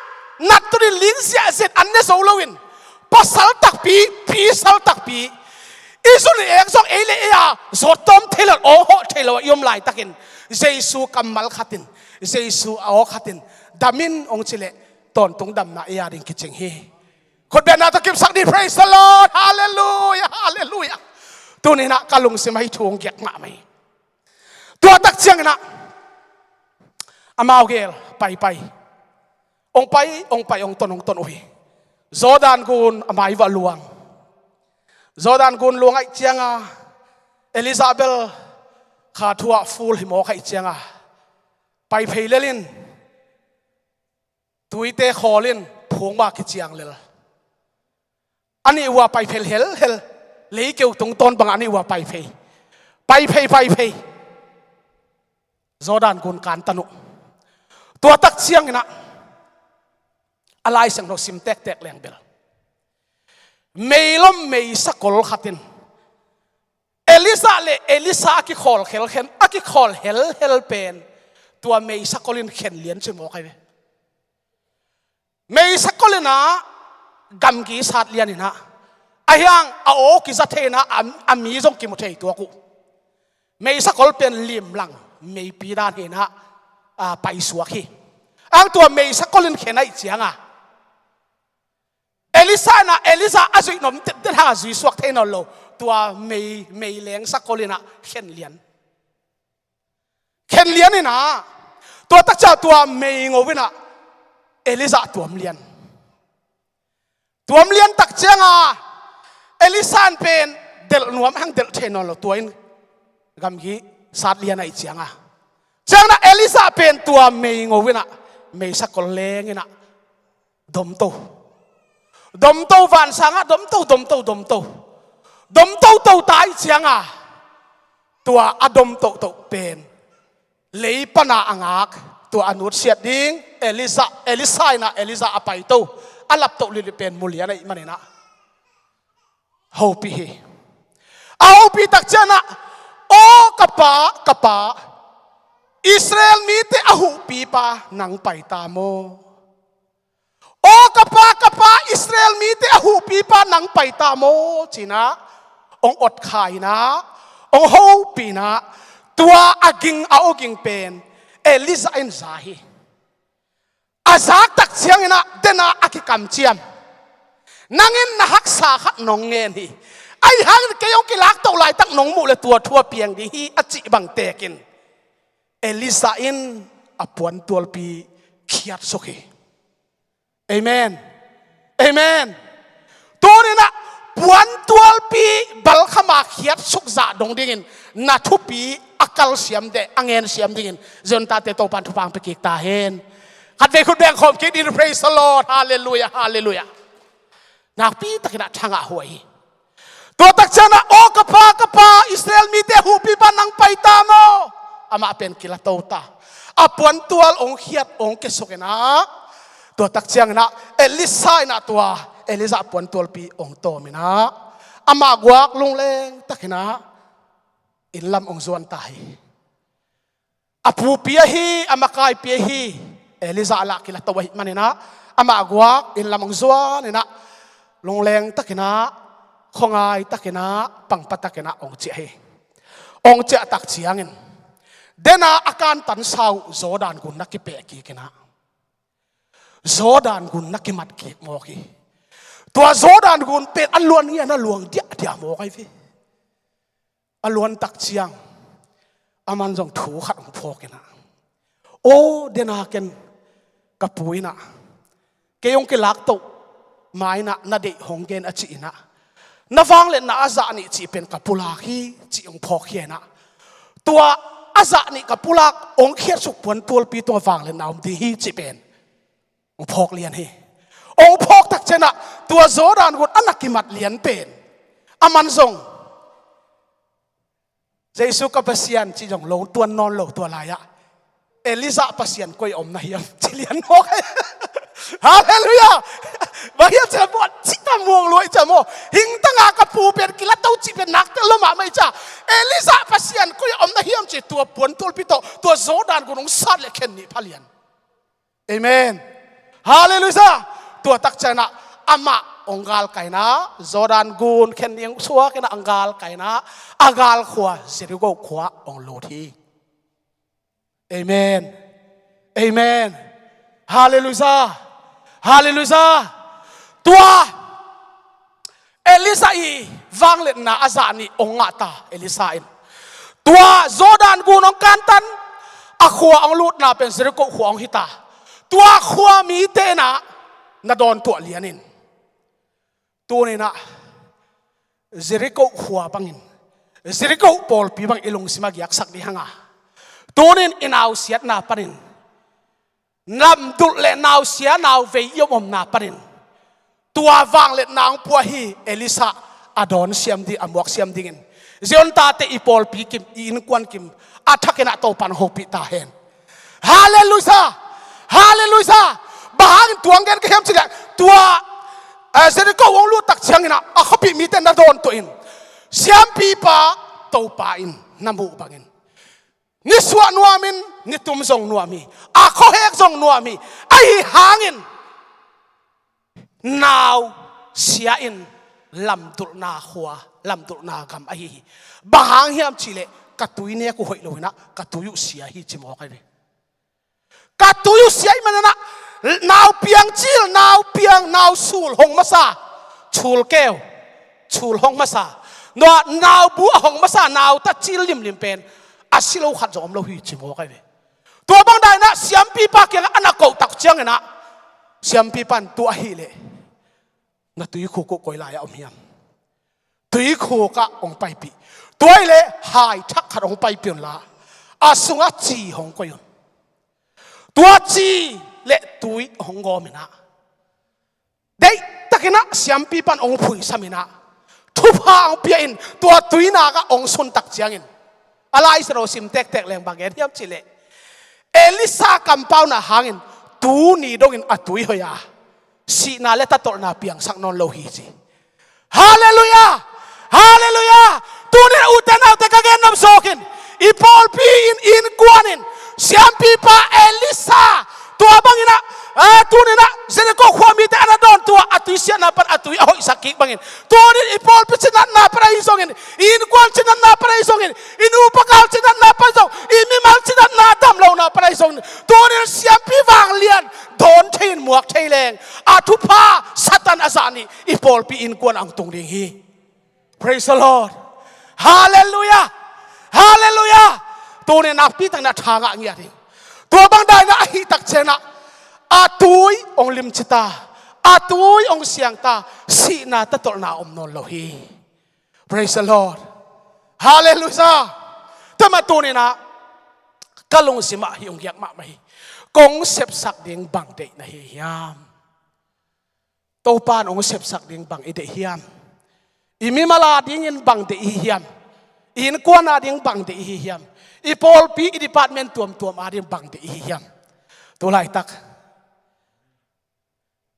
nat tunin ling ziahziat an ne zo loin, pasal takpi, pisal takpi, i zun i ek zong ei le ei a zawt tawm thei lo, awng hawh thei lo a i om laitakin, Jesu kammal khat in, Jesu aw khat in, dam in hong ci leh, tawntung damna i a ding kicing hi. Khutbetna tawh kipsak dih, praise the Lord, hallelujah, hallelujah. Tuni in ah ka lungsim ah hih thu hong giak mahmah hi. Tua tak ciangin ah, amau gel paipai, hong pai, hong pai, hong ton, hong ton uh hi. Jordan gun a mai uah luang. Jordan gun luang ahih cianga, Elijah bel kha thu ah full hi mawk ahih cianga, pai phei lel in, tuite khawl in, phung mah kiciang lel. A nih uah pai phei helhel. Leikeu tungtawn bangah a nih uah pai phei. Pai phei, pai phei. Jordan gun kantan uh. Tua tak ciangin ah, a Lai Siangtho sim tektek leng bel, meilom meisakol khat in Elijah le Elisha a kikhawl khelkhen, a kikhawl helhel pen, tua meisakol in khen lian ci mawk ahi ve. Meisakol in ah gamgi sat lian in ah, ahi hang a aw kiza thei in ah, a, a mi zong kimu thei tuak uh. Meisakol pen limlang meipi dan hi in ah, a, paisuak hi. Ang tua meisakol in khen ahih cianga, Elisha in ah Elijah a zuih nuam teten hang a zuisuak thei nawn lo. Tua mei, meileng sakol in ah khen lian. Khen lian in ah, tua tak ciang tua meingo in ah Elijah tuam lian. Tuam lian tak cianga, Elisha in pen delh nuam hang delh thei nawn lo, tua in gamgi sat lian ahih cianga. Ciangin ah Elijah pen tua meingo in ah, meisakol leng in ah, domto. Domto, vansangah domto, domto, domto. Domtoto ta ahih cianga, tua a domtoto pen lei pana a ngak, tua a nutsiat ding Elijah, Elisha in ah Elijah a paito, a laptoh lili pen mu lian ahih manin ah, hopih hi. A hopih tak ciangin ah, "Aw ka pa, ka pa, Israel mite a huhpipa, nang pai ta maw? Aw ka pa, ka pa, Israel mite a huhpipa, nang pai ta maw?" ci in ah, hong otkha in ah, hong hopih in ah, tua a ging, a awging pen Elijah in za hi. A zak tak ciangin ah, den a a kikamciam, "Nang in na haksa khat nong ngen hi. Ahi hangin kei hong kilaktoh laitak nong muh leh tua thu a piang ding hi," a cih bang tekin Elijah in a puantualpi khiatsuk hi. Amen. Amen. Tuni in ah puantualpi balkhama khiatsuk zah dong dingin na thupi a kalsiam deh, a ngensiam dingin Zion tate Topan thupha hong pia kik ta hen. Khatvei khut beng khawm kik ding, praise the Lord, hallelujah, hallelujah. Nakpi takin ah thangah huai hi. Tua tak ciangin ah, "Aw ka pa, ka pa, Israel mite a huhpipa, nang pai ta maw?" Amah pen kilato ta. A puantual hong khiat, hong kiasuk in ah, tua tak ciangin ah Elisha in ah tua Elijah puantualpi hong tawm in ah, amah guak lungleng takin ah inn lam hong zuan ta hi. A pupi ahi, a makaipi ahi Elijah lah kilato ahih manin ah, amah guak inn lam hong zuan in ah, lungleng takin ah, khuangai takin ah, pangpa takin ah hong ciah hi. Hong ciah tak ciangin, den a a kantan sau Jordan gun na kipeh kik in ah, Jordan gun na kimat kik mawk hi. Tua Jordan gun pen a luan ngian a luang diahdiah mawk ahi ve. A luan tak ciang, aman zong thu khat hong phawk in ah, "Aw, den a ken ka pu in ah, kei hong kilaktoh ma in ah na deih hong gen a cih in ah, na vangliatna a zah nih cih pen ka pulak hi cih hong phawkkhia in ah, tua a zah nih ka pulak hong khiatsuk puantualpi tungah vangliatna om ding hi cih pen hong phawk lian hi. Hong phawk tak ciangin ah tua Jordan gun a na kimat lian pen, aman zong Jesu ka Pasian cih zong lo tuan nawn lo tua lai-ah, Elijah Pasian koi a om na hiam ci lian mawk hi. Halleluiah. Bang hiam cih leh buat cih ta muang lua i ci maw. Hing tangah ka pu pen kilato cih pen nak tel lo mahmah i ci. Elijah Pasian koi a om na hiam ci, tua puantualpi tawh tua Jordan gun hong sat leh khen nih pha lian. Amen. Halleluiah. Tua tak ciangin ah amah hong galkai in ah Jordan gun khen nih hong suak in ah hong galkai in ah a galkhua Jericho khua hong lut hi. Amen. Amen. Halleluiah. Halleluiah. Tua Elisha i vangliatna a zah nih hong ngah ta, Elisha in. Tua Jordan gun hong kantan, a khua hong lutna pen Jericho khua hong hita. Tua khua mite in ah na dawntuah lian in. Tuni in ah Jericho khua bangin, Jericho pawlpi bang i lungsim a giaksak ding hang a. Tuni in i nausiatna panin, lamdulh le nausia nauvei i om omna panin, tua vangliatna hong pua hi. Elisha a dawn siam ding, a muak siam dingin Zion tate i pawlpi kim, i innkuan kim, a thak in ah Topan hopih ta hen. Halleluiah. Halleluiah. Bang hangin tua hong gen ka hiam cih leh, tua, eh, Jericho hong lut tak ciangin ah a khuapih mite na dawntuah in, siampipa Topa in na muh bangin nisuah nuam in, nitum zong nuam hi, a khuahek zong nuam hi. Ahi hangin nausia in lamdulhna khua, lamdulhna gam ahi hi. Bang hang hiam cih leh ka tui nek uh hoih lo in ah ka tui uh sia hi ci mawk ahi ve. Ka tui uh sia ahih manin ah nau piang cil, nau piang, nau sul hong masa, sulkeu, sul hong masa, nua, nau bu a hong masa, nau ta cil limlim pen a si lo khat zong om lo hi ci mawk ahi ve. Tua bang dan in ah siampipa kiangah a na koh tak ciangin ah siampipa in, tua ahih leh na tuikhuk uh koi lai-ah om hiam? Tuikhuk ah hong paipih. Tua ahih leh hai thak khat hong paipih un la, a sungah ci hong koih un. Tua ci le tui hong gawm in ah, deihtak in ah siampipa in hong phuisam in ah, thupha hong pia in, tua tui nak ah hong sun tak ciangin, a Lai Siangtho sim tektek leng bang gen hiam cih leh, Elisha kampauna hangin tuni dongin a tui hoih a, sihna le tatolhna piangsak nawn lo hi ci. Halleluiah. Halleluiah. Tuni in ute naute ka gen nop zawk in, i pawlpi in, innkuan in, siampipa Elisha tua bangin ah, eh, tuni in ah Jericho khua mite a na dawntuah a tui siatna pan a tui a hoihsak kik bangin, tuni in i pawlpi cinatna pan ahi zongin, i innkuan cinatna pan ahi zongin, i nupa gal cinatna pan zong, i mimal cinatna damlohna pan ahi zongin, tuni in siampi vanglian dawn thei in muak thei leng, a thupha Satan a zah nih i pawlpi innkuan ah hong tung ding hi. Praise the Lord. Halleluiah. Halleluiah. Tuni in nakpi takin a tha ngah ngiat hi. Tua bang dan in ah ahih tak ciangin ah a tui hong limci ta, a tui hong siang ta, sihna tatolhna om nawn lo hi. Praise the Lord. Halleluiah. Tua mah tuni in ah ka lungsim ah hih hong giak mahmah hi. Kong sepsak ding bang deih na hi hiam? Topa in hong sepsak ding bang i deih hiam? I mimal a dingin bang deih i hi hiam? I innkuan a ding bang deih i hi hiam? I pawlpi, i department tuamtuam a ding bang deih i hi hiam? Tu laitak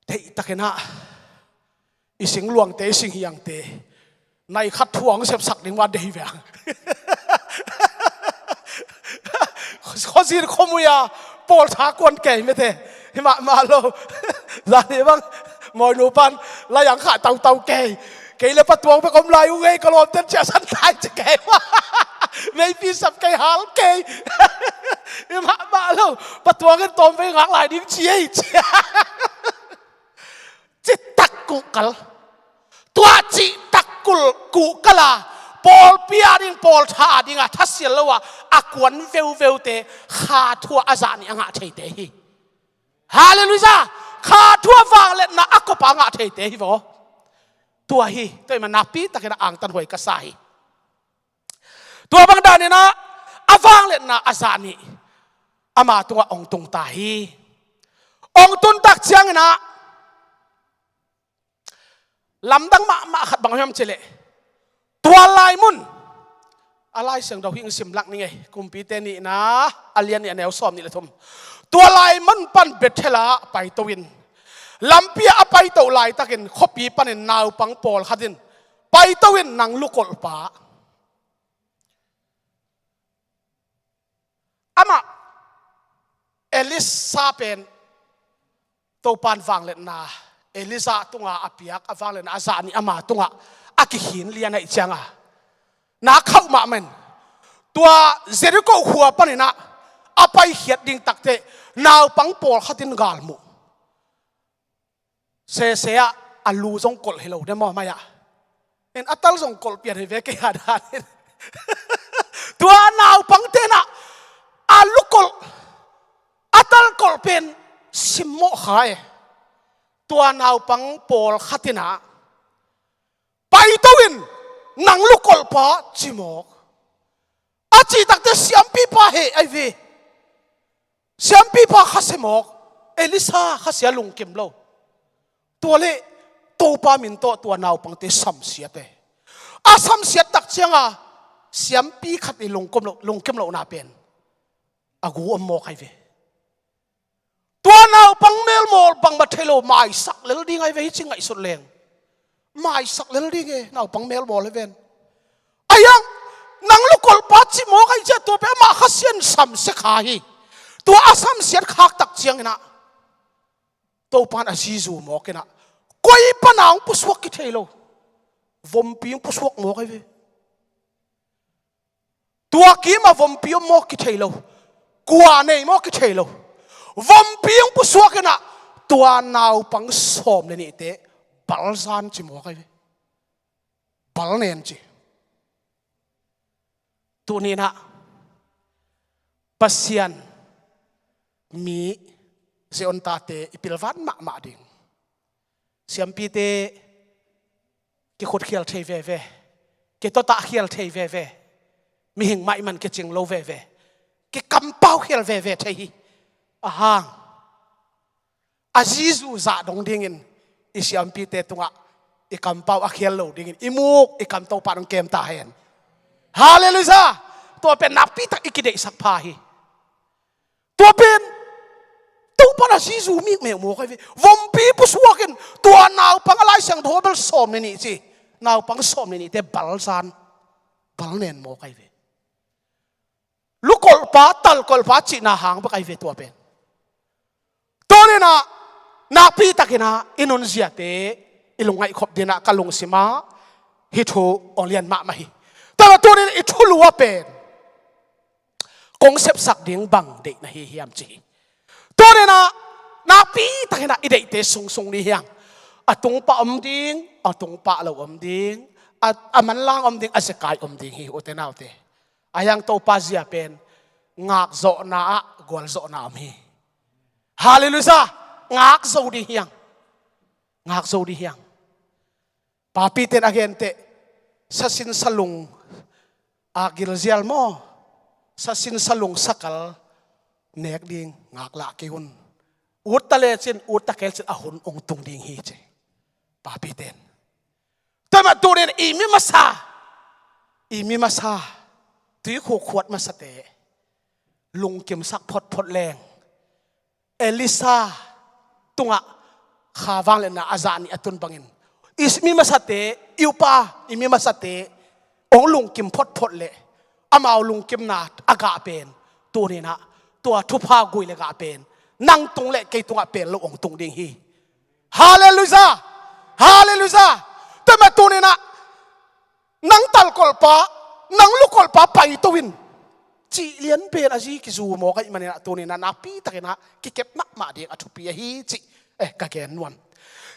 deihtak in ah i singluangte, i singhiangte, nai khat thu a hong sepsak ding va deih ve ang. Khuazin khuamui a pawltha kuan kei mete. Hi mahmah lo. Zani bang Mawinu pan lai ang khah tautau kei. Kei le Pa Tuang bek om lai ung ei, ka lawmten ciahsan tai ci kei. Meipi sap kei, hal kei. Hi mahmah lo. Pa Tuang in tawmvei ngak lai ding ci ei ci. Citak kuhkal. Tua citak kul kuhkal a, pawlpi a ding, pawltha a ding a thasial lo a, a kuan veuveute kha thu a zah nih a ngah theite hi. Halleluiah. Kha thu a vangliatna a kopa ngah theite hi vaw. Tua hi, tua hi mah nakpi takin a angtan huai ka sa hi. Tua bang danin ah a vangliatna a zah nih ama tungah hong tung ta hi. Hong tun tak ciangin ah lamdang mahmah khat bang hiam cih leh, tua lai mun, a Lai Siangtho hih sim lak ning ei, Kumpite nihna a lian nih a neu sawm nih le thum. Tua lai mun pan Bethel ah paito in, lampi ah a paito laitakin khuapi panin naupang pawlkhat in paito in, nang lukolhpa, amah Elisha pen Topan vangliatna Elijah tunga a piak a vangliatna a zah nih ama tungah a kikhin lian ahih cianga, na khauh mahmah in, tua Jericho khua panin ah a paikhiat ding takteh naupang pawlkhat in galmuh. Sese ah a lu zong kolh hi lo de maw, mai ah. En, a tal zong kolh pian hi ve kei a danin. Tua naupangte in ah a lu kolh, a tal kolh pen simmawh kha e. Tua naupang pawlkhat in ah paito in, nang lukolhpa, ci mawk. A cih takteh siampipa heh ahi ve. Siampipa khasia mawk, Elisha khasia lungkim lo. Tua leh Topa min tawh tua naupangte samsiat e. A samsiat tak cianga siampi khat i lungkim lo, lungkim lohna pen a gu om mawk ahi ve. Tua naupang melmawl bangmah thei lo, maisak lel ding ahi ve, hih ci ngaihsut leng. Maisak lel ding e, naupang melmawl hi ven. Ahi hang, nang lukolhpa ci mawk ahi ciah tua pen amah khasia in samsia kha hi. Tua a samsiat khak tak ciangin ah Topan a zizu mawk in ah, koi pana hong pusuak kithei lo. Vompi hong pusuak mawk ahi ve. Tua kimah vompi om maw kithei lo. Kua nei maw kithei lo. Vompi hong pusuak in ah tua naupang sawm le nihte balzan ci mawk ahi ve. Balnen ci. Tuni in ah Pasian mi Zion tate i pilvan mahmah ding. Siampite kikhutkhial thei veve, kitotahkhial thei veve, mihing mah i man kicing lo veve, kikampaukhial veve thei hi. Ahang a zizu zah dong dingin i siampite tungah i kampau a khial lo dingin i muk i kam Topa in hong kem ta hen. Halleluiah. Tua pen nakpitak i kideihsak pha hi. Tua pen Topa in a zizu mikmeu mawk ahi ve. Vompi pusuak in tua naupang a Lai Siangtho bel sawm le nih ci, naupang sawm le nihte balzan, balnen mawk ahi ve. Lukolhpa, talkolhpa cihna hang bek ahi ve tua pen. Tuni in ah nakpitakin ah i nunziate i lungngaihkhop dingin ah ka lungsim ah hih thu hong lian mahmah hi. Tua tuni in i thulu ah pen kong sepsak ding bang deih na hi hiam ci hi. Tuni in ah nakpitakin ah i deihte sungsung ni hiang. A tungpah om ding, a tungpah lo om ding, a, a manlang om ding, a zekai om ding hi, ute naute. Ahi hang Topa zia pen ngakzawhna ah gualzawhna om hi. Halleluiah. Ngak zo ding hiang. Ngak zo ding hiang. Papite in a genteh, sasin salung a gilzial maw, sasin salung sakal nek ding ngaklah kei un. Ut ta lecin, ut ta kei lecin a hun hong tung ding hi ci. Papite in. Tua mah tuni in i mi masa, i mi masa, tuikhuk khuat masate lungkimsak photphot leng, Elisha tungah kha vangliatna a zah nih a tun bangin i mi masate, i upa, i mi masate hong lungkim photphot leh amau lungkimna a gah pen tuni in ah tua thupha gui le gah pen nang tung le kei tungah pel lo hong tung ding hi. Halleluiah. Halleluiah. Tua mah tuni in ah nang talkolhpa, nang lukolhpa paito in cih lian pen a zi kizu mawk ahih manin ah tuni in ah nakpitakin ah kikep mahmah ding a thupi ahi cih, eh, ka gen nuam.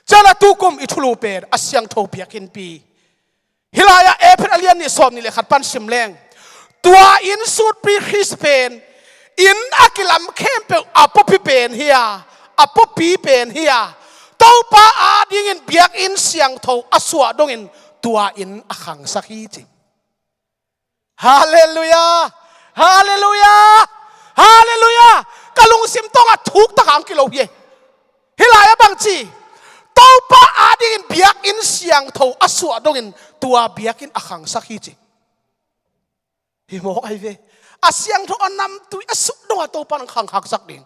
Cian a tukum i thulu pen a siangtho biakinnpi. Hih lai-ah Efesa a lian nih sawm nih le khat pan sim leng, tua inn sutpi Khrist pen inn a kilam khempeuh a pupi pen hi a, A pawpi pen hi a, Topa adingin biakinn siangtho a suah dongin tua inn a khangsak hi ci. Halleluiah! Halleluiah! Halleluiah! Ka lungsim tawng a thuk tak ang kilo hi. Hih lai-ah bang ci? Topa adingin biakinn siangtho a suah dongin tua biakinn a khangsak hi ci. Hi mawk ahi ve. A siangtho a namtui a suk dong a Topa in khangkhaksak ding.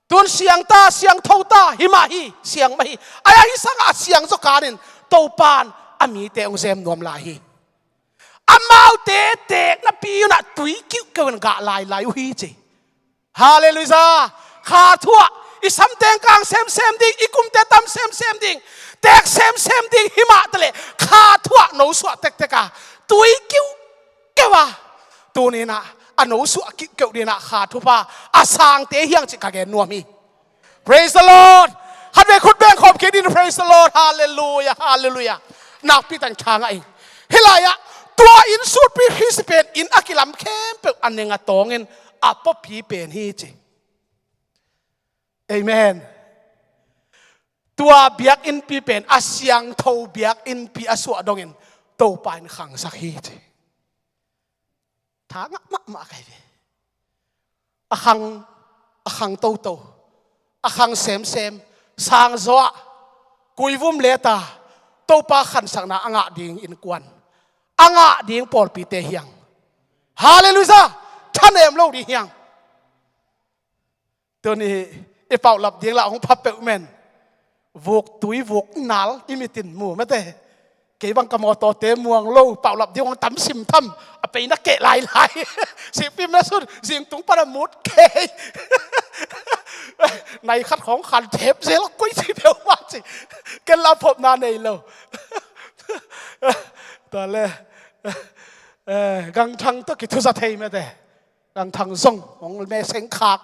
Tun siang ta, siangtho ta, hi mah hi, siang mah hi. Ai, ahi sangah a siang zaw kanin Topa in a mite hong zem nuam lai hi. Amaute teek napi unah tui kiuhkeuh in gah lailai uh hi ci. Halleluiah. Kha thuah, i samteng kang semsem ding, i kumte tam semsem ding, teek semsem ding, hi mah taleh kha thuah no suah tektek a tui kiuhkeuh a, tuninah a no suah kiuhkeuh dinah kha thupha a sangte hiang cih ka gen nuam hi. Praise the Lord. Khatvei khut beng khawm kik ding. Praise the Lord. Halleluiah. Halleluiah. Nakpi takin khangah ing. Hih lai-ah tua inn sutpi Khrist pen inn a kilam khempeuh a neng a tawngin a pawpi pen hi ci. Amen. Tua biakinnpi pen a siangtho biakinnpi a suah dongin Topa in khangsak hi ci. Tha ngah mahmah kai ve. A khang, a khang toto, a khang semsem, sangzaw ah kuivum leta, Topa khansakna a ngah ding innkuan, a ngah ding pawlpite hiang. Halleluiah. Thanem lo ding hiang. Tuni i pauhlap ding lah hong pha peuh men. Vuk tui, vuk nal i mitin mu mate. Kei bang ka mawtawte muang lo, pauhlap ding hong tam sim tham. A peina keh lailai. Sihpim na sun, zingtung pana mut kei. Nai khat khawng khan thep zel a koi ci peuh mah ci. Ken lah phopna nei lo. Tua le, eh, gangthang tawh kithuza thei mate. Gangthang zong hong meseng khak,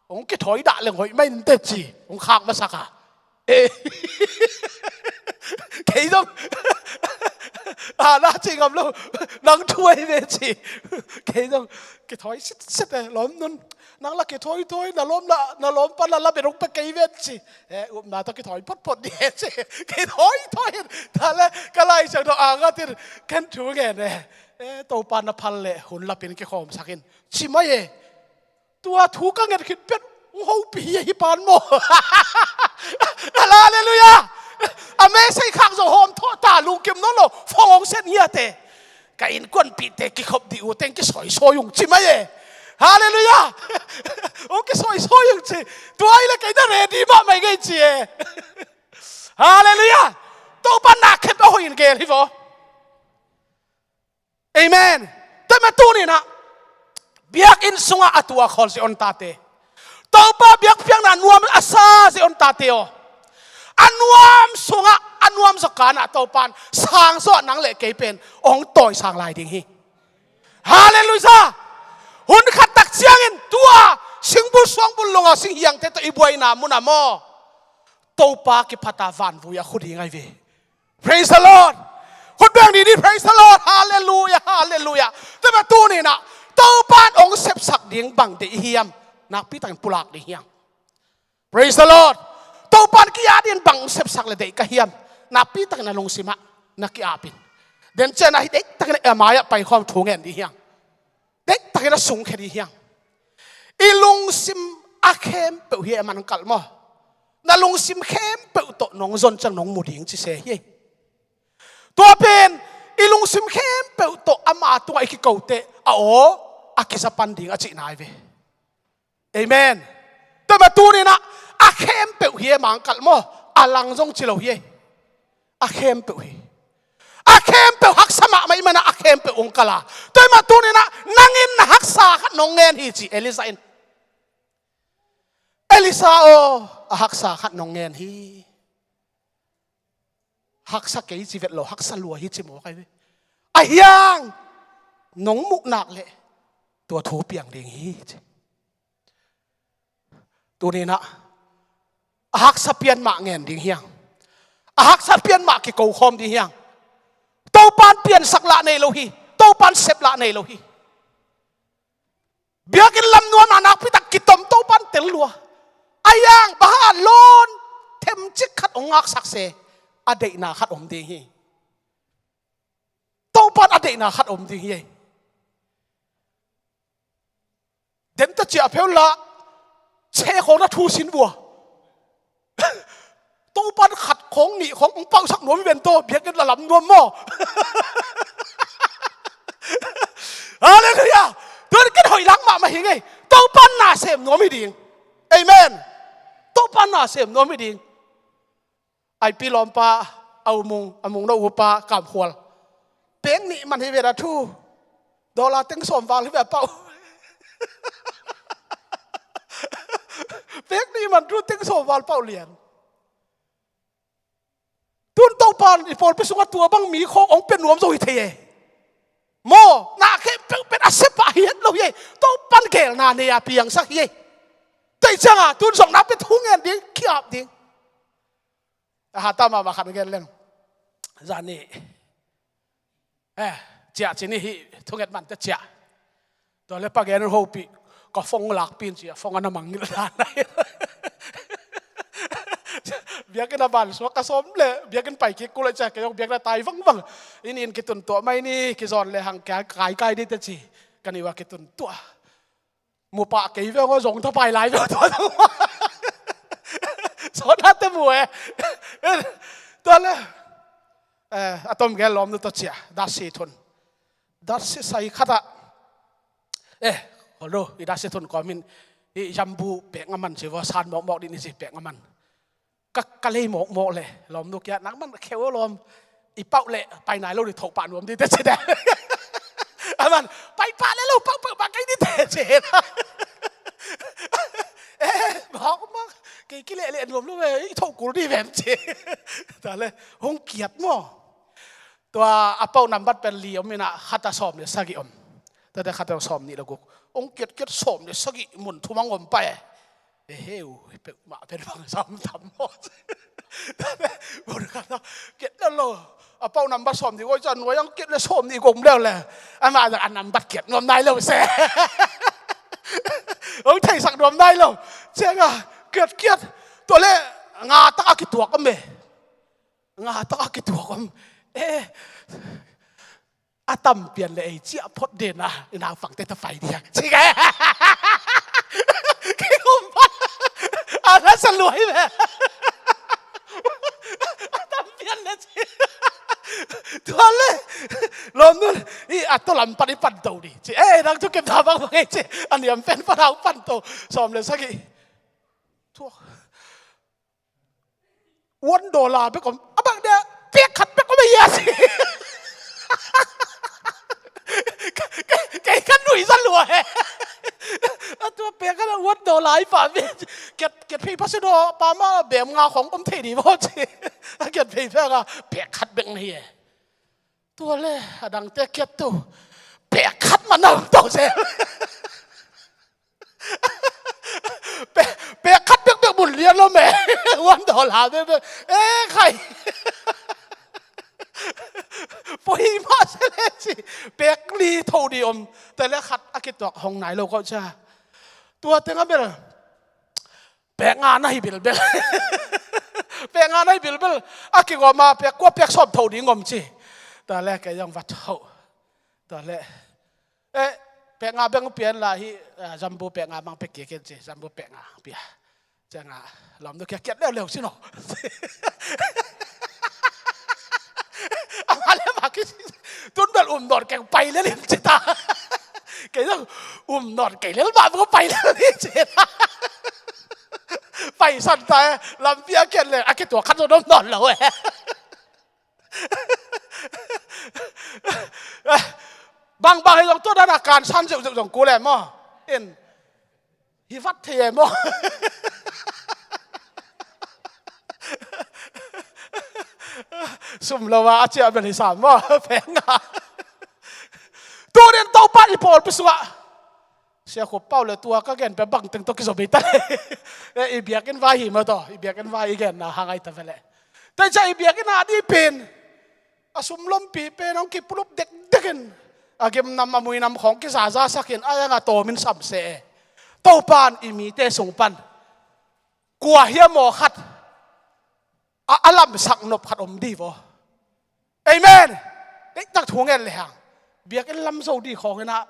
hong kithawi dah leng hoih mai nte ci, hong khak masak a. Eh. Kei zong a na ci ngam lo, nang thu ahi ve ci. Kei zong kithawi sitset e, lawm nun. Nang la kithawi thawi, na lawm la, na lawm pan la la bet hong pe kei ven ci. Eh, upna tawh kithawi photphot dih e ci. Kithawi thawi in, ta le ka Lai Siangtho a ngatin ken thu ngen e. Eh, Topa na phal le hun lapin kikhawmsak in ci mai e. Tua thu ka nget khit pet hong hopih hi, hi pan maw? Halleluiah. A mesei khak zo hawm thawh ta, lungkim nawn lo, phone hong sen hi a te. Ka innkuanpihte kikhop dih uh teng kisawisawi ung ci mai e. Halleluiah. Hong kisawisawi ung ci. Tua hi le kei na ready mahmah ngei ci e. Halleluiah. Topa na khep a hoih in gel hi vaw. Amen. Tua mah tuninah biakinn sungah a tua khawl zia on tate, Topa biakpiakna nuam a sa zia on tate aw, a nuam sungah a nuam zaw kanah Topa in sangzaw nang le kei pen hong tawisang lai ding hi. Halleluiah. Hun khat tak ciangin tua singbul suangbul longa singhiangte tawh i buaina munah maw, Topa kiphata vanvui a khu ding ahi ve. Praise the Lord. Khut beng ni ni, praise the Lord. Halleluiah, halleluiah. Tua mah tuninah Topa in hong sepsak ding bang deih hiam? Nakpi takin pulak ding hiam? Praise the Lord. Topa in ki-at in bang sepsak le deih ka hiam? Nakpi takin a lungsimah na ki-apin. Den cianah hi deih takin a mai-ah paikhawm thu ngen dih hiam? Deih takin a sungkhia dih hiam? I lungsim a khempeuh hi e, man kalh maw? Na lungsim khempeuh tawh nong zon ciang nong mu ding ci se hi. Tua pen i lungsim khempeuh tawh ama tungah i kikote a aw a kiza pan ding a cihna hi ve. Amen. Tua mah tuninah a khempeuh hi e, mangkalh maw? A lang zong ci lo hi e. A khempeuh hi. A khempeuh haksa mahmah i manah a khempeuh hong kal a. Tua mah tuninah nang in na haksa khat nong ngen hi ci Elisha in. Elisha aw, a haksa khat nong ngen hi. Haksa kei ci vet lo, haksa lua hi ci mawk ahi ve. A hiang nong muh nak leh tua thu piang ding hi ci. Tuninah a haksa pian mah ngen ding hiang? A haksa pian mah kikokhawm ding hiang? Topa in piansak lah nei lo hi. Topa in sep lah nei lo hi. Biakinn lam nuam a nakpi tak kitom Topa in tel lua. A yang bang hang a lawn themcik khat hong ngaksak se, a deihna khat om ding hi. Topan a deihna khat om ding hi. Dente ciah pheu la, che khawng na thu sin vua. Topan khat khawng nih khawng hong pauhsak nuam hi ven taw, biakinn la lam nuam maw? Halleluiah. Tuan ken hoih lang mahmah hi ngei. Topan na sem nuam hi ding. Amen. Topan na sem nuam hi ding. Aipi lawmpa, a umung, a mung no upa, kamkhual. Peng nih man hi ve da thu. Dollar teng sawm val hi ve a pauh. Peng nih man thu teng sawm val pauh lian. Tun Topan i pawlpi sungah tua bang mi khawng hong pia nuam zo hi thei e. Maw, na khempeuh pen a sepah hi het lo hi e. Topan gelna nei a piangsak hi e. Tei ciangah tun zong na pia thu ngen ding, khiap ding. A hata mahmah khat gen leng. Zani. Eh, ciah cini hi thunget mante ciah. Tua le pa gen hopih ka fong lakpin ciah fong ana mangngilh dan. Biakinn a ban suak ka sawm le biakinn pai kik kul a ciah kei zong biakinn a tai vangvang. Inn in kitun tuah mai ni kizawn le hang kia kaikai dite ci. Ka niwa kitun tuah. Mu pah kei veng aw zong thapai lai veng tua zong. Sawnate mu e. Tua le. Eh, a tom gel lawm nu tawh ciah. Datsi thun. Datsi sai khatah. Eh, holdo, i datsi thun kawmin. I jambu pek ngaman ci vua san mawkmawk dih ni ci pek ngaman. Ka, ka lei mawkmawk le lawmnu kia nangman kheu aw lawm. I pauh le pai nai lo dih thoh pah nuam dih te ci de. Aman pai pah le lo pauh pauh pah kei dih te ci. Eh, mawkmawk kei kileh leh nuam lo ve i thoh kul dih vem ci. Ta le hong kiat maw. Tua a pauh nambat pen li om inah khat a sawm le sagih om. Tate khat a sawm nih le guk. Hong kiatkiat sawm le sagih mun thum ang om pah e. E heu, peuhmah pen bang sam tam maw. Tate mun khat a kiat le lo. A pauh nambat sawm nih goi ca nuai ang kiat le sawm nih gom leu le. Amah a nambat kiat nuam nai lo se. Hong theisak nuam nai lo. Ciangah kiatkiat. Tua le nga tak a kituak om e. Nga tak a kituak om. Eh, a tam pian le ei ciah phot den a i naupangte ta pai diak ci ngai. Kei um phot a na sa luai ve. A tam pian le ci. Tua le lawmnu i a to lam pan i pan to di ci. Eh, nang tu kem ta bang bang ei ci. A niam pen pan hau pan to sawm le sagih. Tua One dollar bek om a bang dia pek khat bek om a hia si. Kei kan nui zan lua he. A tua pek khat a one dollar i pa ve. Kiat kiat phei pa si do pa ma bem nga khong om thei di bo ci. A kiat phei pek a pek khat bek na hi e. Tua le a dangte kiat tu pek khat ma na om to se. Pe, pek khat bekbek mun lian lo me. One dollar bekbek. Eh, khai. Poi ma se le ci. Pek li tho di om. Te le khat a kituak hong nai lo ko cia. Tua teng a bel. Pek nga na hi bilbel. Pek nga na hi bilbel. A kigawm a pek kua pek sawm tho di ngom ci. Tua le kei zong va tho. Tua le. Eh, pek nga beng pian la hi, ah, zambu pek nga mang pek kik in ci, zambu pek nga pia. Ciang a, lawmnu kia kiat leuleu ci no. Ama le ma ki, tun bel um nawn keng pai lel in ci ta. Kei zong, um nawn kei lel ma bu pai lel in ci ta. Pai san ta, eh, lampi a kiat le, a kituak khat zong om nawn lo eh. Bangbang hi zong tua dan a kansan zeuhzeuh zong kul e maw? In hi vat thei e maw? Sum lo a a ciah bel hi sam maw? Peng a. Tunin Topa i pawlpi sungah Sia Khup Pau le tua ka gen pia bangteng tawh kizo bei ta le. Eh, i biakinn vai hi maw tawh, i biakinn vai i genna hang ai ta ve le. Tei cia i biakinn a dih pen a sum lompi pen hong kipulup dekdek in a gimnam a muinam khawng kizaza sakin a yang a tawmin samseh e. Topan i mite sung pan kua hiam aw khat a, a lamsak nop khat om dih vaw. Amen. Deihtak thu ngen le hang, biakinn lam zo dih khawng inah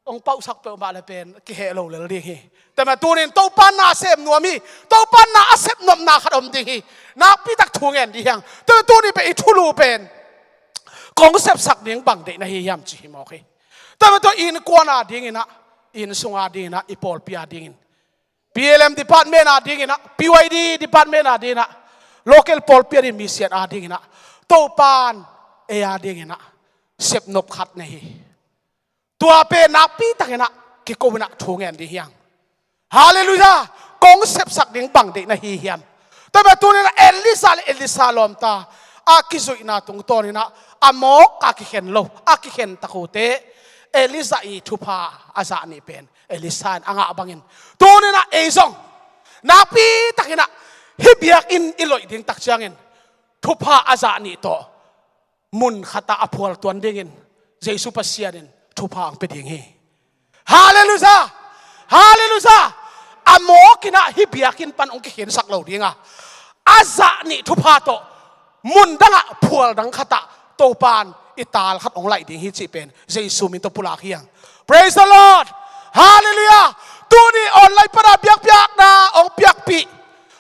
hong pauhsak peuhmah le pen kiheh lo lel ding hi. Tua mah tunin Topa na sem nuam hi. Topa na a sep nopna khat om ding hi. Nakpitak thu ngen dih hiang. Tua mah tuni pen i thulu pen kong sepsak ding bang deih na hi hiam ci hi mawk hi. Tua mah tua innkuan a ding inah, inn sung a ding inah, i pawlpi a ding in, P L M department a ding inah, P Y D department a ding inah, local pawlpi a ding, misiat a ding inah, Topan ei a ding inah sep nop khat nei hi. Tua pen nakpitak inah kiko inah thu ngen dih hiang. Halleluiah. Kong sepsak ding bang deih na hi hiam? Tua mah tunin Elijah le Elisha lawmta a kizuihna tungtawn inah a mawk a kikhen lo, a kikhen tak uh teh Elijah i thupha a zah nih pen Elisha in a ngah bangin tuninah ei zong nakpitak inah hih biakinn i loih ding tak ciangin thupha a zah nih tawh mun khatah a phual tuan dingin Jesu Pasian in thupha hong pia ding hi. Halleluiah. Halleluiah. A mawk inah hih biakinn pan hong kikhensak lo ding a, a zah nih thupha tawh mun dangah phual dang khatah Topan i tal khat hong laih ding hi cih pen Jesu min tawh pulak hiang. Praise the Lord. Halleluiah. Tuni online pana biakpiakna hong piakpih,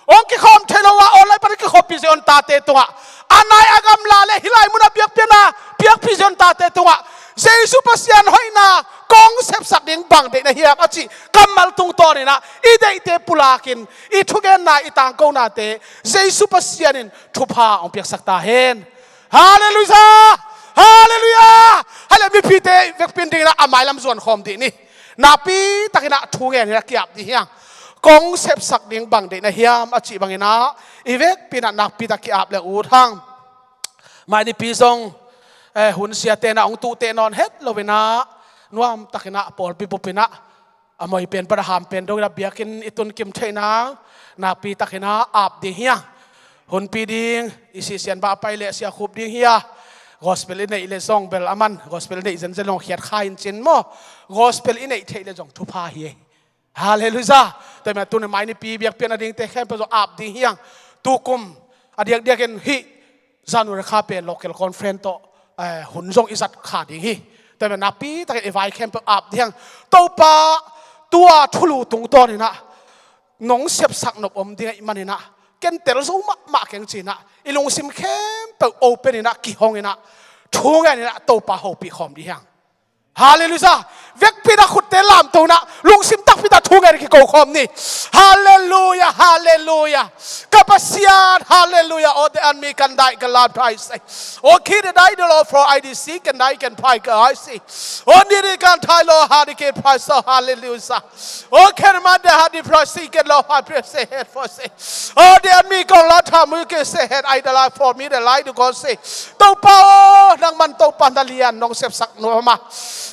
hong kikhawm thei lo a online pana kikhawmpih zia hong tate tungah, a nai a gamla le hih lai muna biakpiakna piakpih zia hong tate tungah Jesu Pasian hoihna kong sepsak ding bang deih na hiam a cih kammal tungtawn inah i deihte pulakin i thugenna, i tangkonate Jesu Pasian in thupha hong piaksak ta hen. Halleluiah. Halleluiah. Hale mipite vekpi in ding inah a mailam zuan khawm dih ni. Nakpitak inah thu ngen inah ki-ap dih hiang. Kong sepsak ding bang deih na hiam a cih bang inah i vekpi inah nakpitak ki-ap le ut hang. Mai nipi zong, eh, hun siate inah hong tuhteh nawn het lo inah nuamtak inah pawlpi bup inah a moi pen pan a ham pen dong inah biakinn i tun kim theih nang nakpitak inah ap dih hiang. Hunpi ding i sisian bah pai le sia khup ding hi a, gospel i neih le zong bel a man, gospel i neih zenzen zong khiat kha in cin maw, gospel i neih theih le zong thupha hi. Halleluiah. Tua mah tunin mai nipi biakpiakna dingte khempeuh zong ap ding hiang. Tukum a diakdiakin hih January kha pen local conference tawh, eh, hun zong i zat kha ding hi. Tua mah nakpitakin i vai khempeuh ap ding hiang. Topa tua thulu tungtawn inah nong sepsak nop om ding ahih man inah ken tel zo mahmah keng ci inah i lungsim khempeuh open inah kihong inah thu ngen inah Topa hopih khawm dih hiang. Halleluiah. Vekpi inah khutte lamto inah lungsim takpi tak thu ngen kiko khawm ni. Halleluiah. Halleluiah. Ka Pasian. Halleluiah. Aw, the enemy kan dai ka lam thai sei. Aw, khi the dai the law for I D C kan dai kan phai ka ai sei. Aw, ni ni kan thai law ha di ke phai so. Halleluiah. Aw, khen man the ha di phai sei kan law ha phai sei het for sei. Aw, the enemy kan la tha mu ke sei het ai the life for me the light to God sei. Topa aw, nangman Topa na lian nong sepsak nuam a.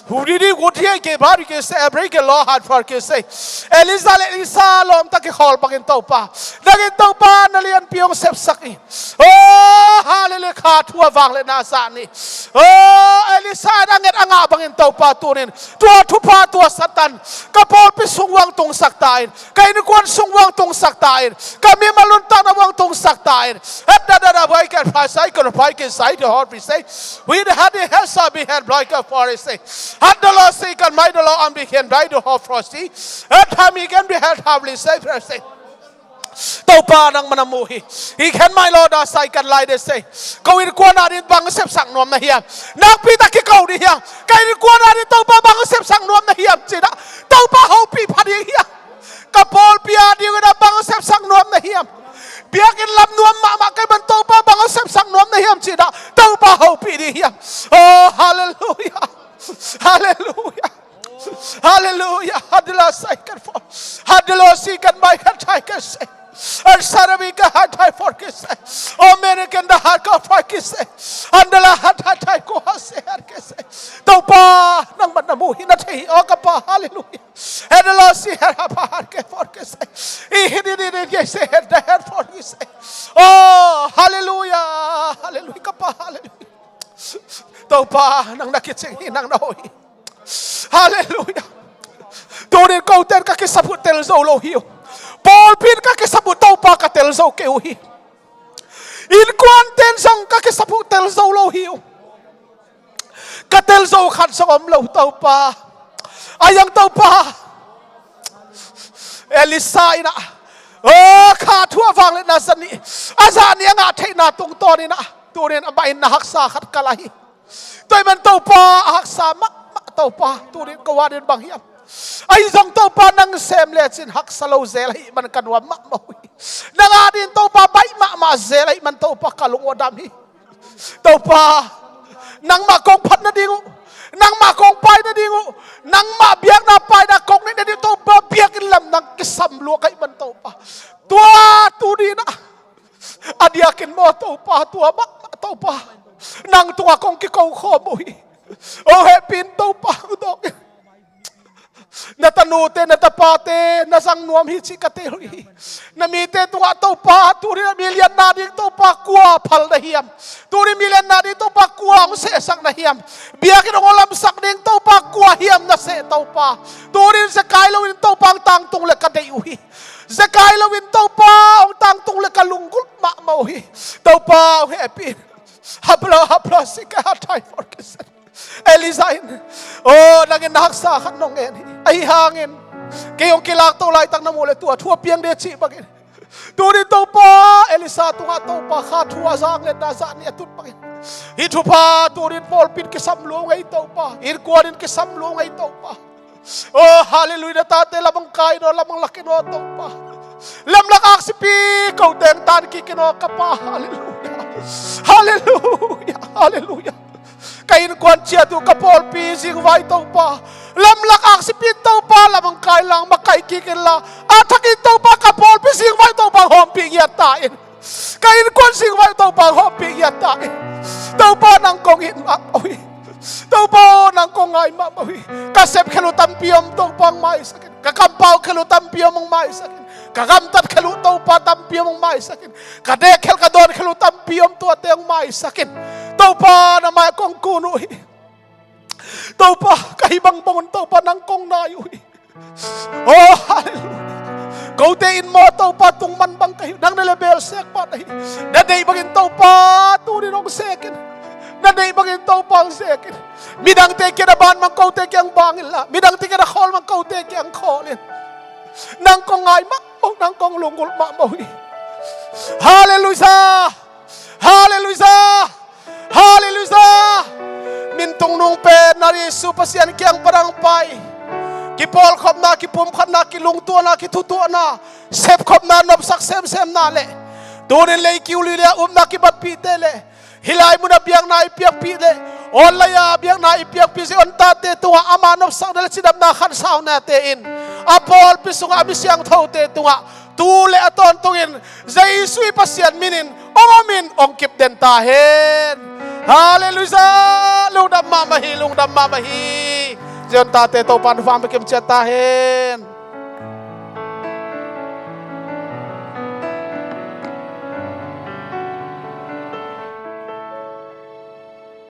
Hu di di wut hiai ke ba di ke sei, a break ke law hat for ke sei. Elijah le Elisha lawmta kikhawl bangin Topa, nangin Topa na lianpi hong sepsak hi. Oh, halleluiah, kha thu a vang le na zah ni. Oh, Elisha in a nget a ngah bangin Topa tunin tua thupha tua Satan ka pawlpi sung uang tungsak ta in, ka innkuan sung uang tungsak ta in, ka mimal nuntakna uang tungsak ta in. Hat da da da bai kan phai sai kan phai kan sai the hot be say. We the hat the hat sa be hat blai kan for say. Hat the law say kan mai the law am be kan blai the hot for say. Hat ha mi kan be hat ha bli say for say. Topa nangman na mu hi. Hi khen mai law da sai kan lai de sei. Ko innkuan a din bang sepsak nuam na hiam? Nakpi tak kiko di hiam? Ka innkuan a din Topa bang sepsak nuam na hiam ci dah Topa hopih pha ding hiam? Ka pawlpi a ding dah bang sepsak nuam na hiam? Biakinn lam nuam mahmah kei man Topa bang sepsak nuam na hiam ci dah Topa hopih ding hiam? Oh, halleluiah. Halleluiah. Halleluiah. Hadila sai kan for. Hadila si kan mai kan thai kan sei. An sarabi ka hat thai for ke sei. Amen kan da hat ka for ke sei. Andala hat hat thai ko ha se har ke sei. Topa nangman na mu hi na thei hi, oh ka Pa, halleluiah. Hadila si har ha pa har ke for ke sei. I hi di di di ke sei har da har for ke sei. Oh, halleluiah. Halleluiah ka Pa, halleluiah. Topa nang na kicing hi, nang na hoih hi. Halleluiah. Tunin koten ka kisaphuh tel zo lo hi uh. Pawlpi in ka kisap uh Topa ka tel zo kei uh hi. Innkuante'n zong ka kisap uh tel zo lo hi uh. Ka tel zo khat zong om lo Topa. A yang Topa. Elisha in ah, o, kha thu a vangliatna za nih, a za nih a ngah theihna tungtawn in ah, tuni in amah in na haksa khat ka la hi. Tua ahih man Topa, a haksa mahmah Topa, tuni in ko adingin bang hiam? Ahi zong Topa nang sem lecin haksa lo zel ahih man ka nuam mahmah uh hi. Nang adingin Topa baih mahmah zel ahih man Topa ka lung uh a dam hi. Topa, nangmah kong phat nading uh, nangmah kong pai nading uh, nangmah biakna paina kong neih nading uh Topa, biakinn lam nang kisam lua ka hih man Topa. Tua tuni in ah, a diakin maw Topa, tua mah Topa, nang tungah kong kiko khawm uh hi. O hehpih in Topa, u dawk in. Na tanute, na tapate, na zang nuam hi cih ka thei uh hi. Na mite tungah Topa, tuni in mi lianna ding Topa kua phal na hiam? Tuni in mi lianna ding Topa kua hong sehsak na hiam? Biakinn hong lamsak ding Topa kua hiam na seh Topa? Tuni in zekai loin Topa hong tangtung leh ka deih uh hi. Zekai loin Topa hong tangtung leh ka lunggulh mahmah uh hi. Topa hong hehpih in. Haplo, haplo, sika hatai for kisan. Elisha in, o, nang in na haksa khat nong ngen hi. Ahi hangin kei hong kilakto laitak na muh leh tua thu a piang ding cih bangin, tuni in Topa, Elisha tungah Topa kha thu a vangliatna za nih a tut bangin, hih thupha tuni in pawlpi in kisam lua uh hi Topa. Innkuan in kisam lua uh hi Topa. O, hallelujah, na tate lam hong kai in aw, lam hong lak in aw Topa. Lamlak aksipi kote hong tan kik in aw ka Pa. Hallelujah. Hallelujah. Hallelujah. Ka innkuan ciat uh, ka pawlpi zingvai Topa, lamlak aksipi in Topa lam hong kai in la, makaih kik in la, a thakin Topa ka pawlpi zingvai Topa hong hawmpih ngiat ta in. Ka innkuan zingvai Topa hong hawmpih ngiat ta in. Topa nang kong it mahmah uh hi. Topa aw, nang kong ngai mahmah uh hi. Ka sep khel uh tampi om Topa hong maisak in. Ka kampau khel uh tampi om hong maisak in. Ka gamtat khel uh Topa tampi om hong maisak in. Ka dek khel ka dawn khel uh tampi om tuate hong maisak in. Topa na mai ah kong kun uh hi. Topa ka hih bang bangun Topa nang kong nai uh hi. O, hallelujah. Kote in maw Topa tung man bang ka hi uh, nang na lebel sek pah na hi. Na deih bangin Topa tuni in hong sek in. Na deih bangin Topa hong sek in. Midangte kiang na ban bang kote kiang bang in la, midangte kiang na khawl bang kote kiang khawl in. Nang kong ngai mahmah uh, nang kong lunggulh mahmah uh hi. Hallelujah. Hallelujah. Hallelujah. Min tung nung pen na Jesu Pasian kiang pan hong pai, kipawlkhopna, kipumkhatna, kilungtuahna, kithutuahna, sepkhopna, nopsak semsemna leh tuni in lei kiu lui leh a upna kibatpihte leh hih lai mun ah biakna i piakpih leh online ah biakna i piakpih Zion tate tungah ama nopsakna leh cidamna khansaunate in a pawlpi sungah a mi siangthote tungah tu leh a tawntungin Jesu i Pasian min in hong om in hong kipden ta hen. Hallelujah. Lungdam mahmah hi, lungdam mahmah hi. Zion tate Topa'n hong pia kim ciat ta hen.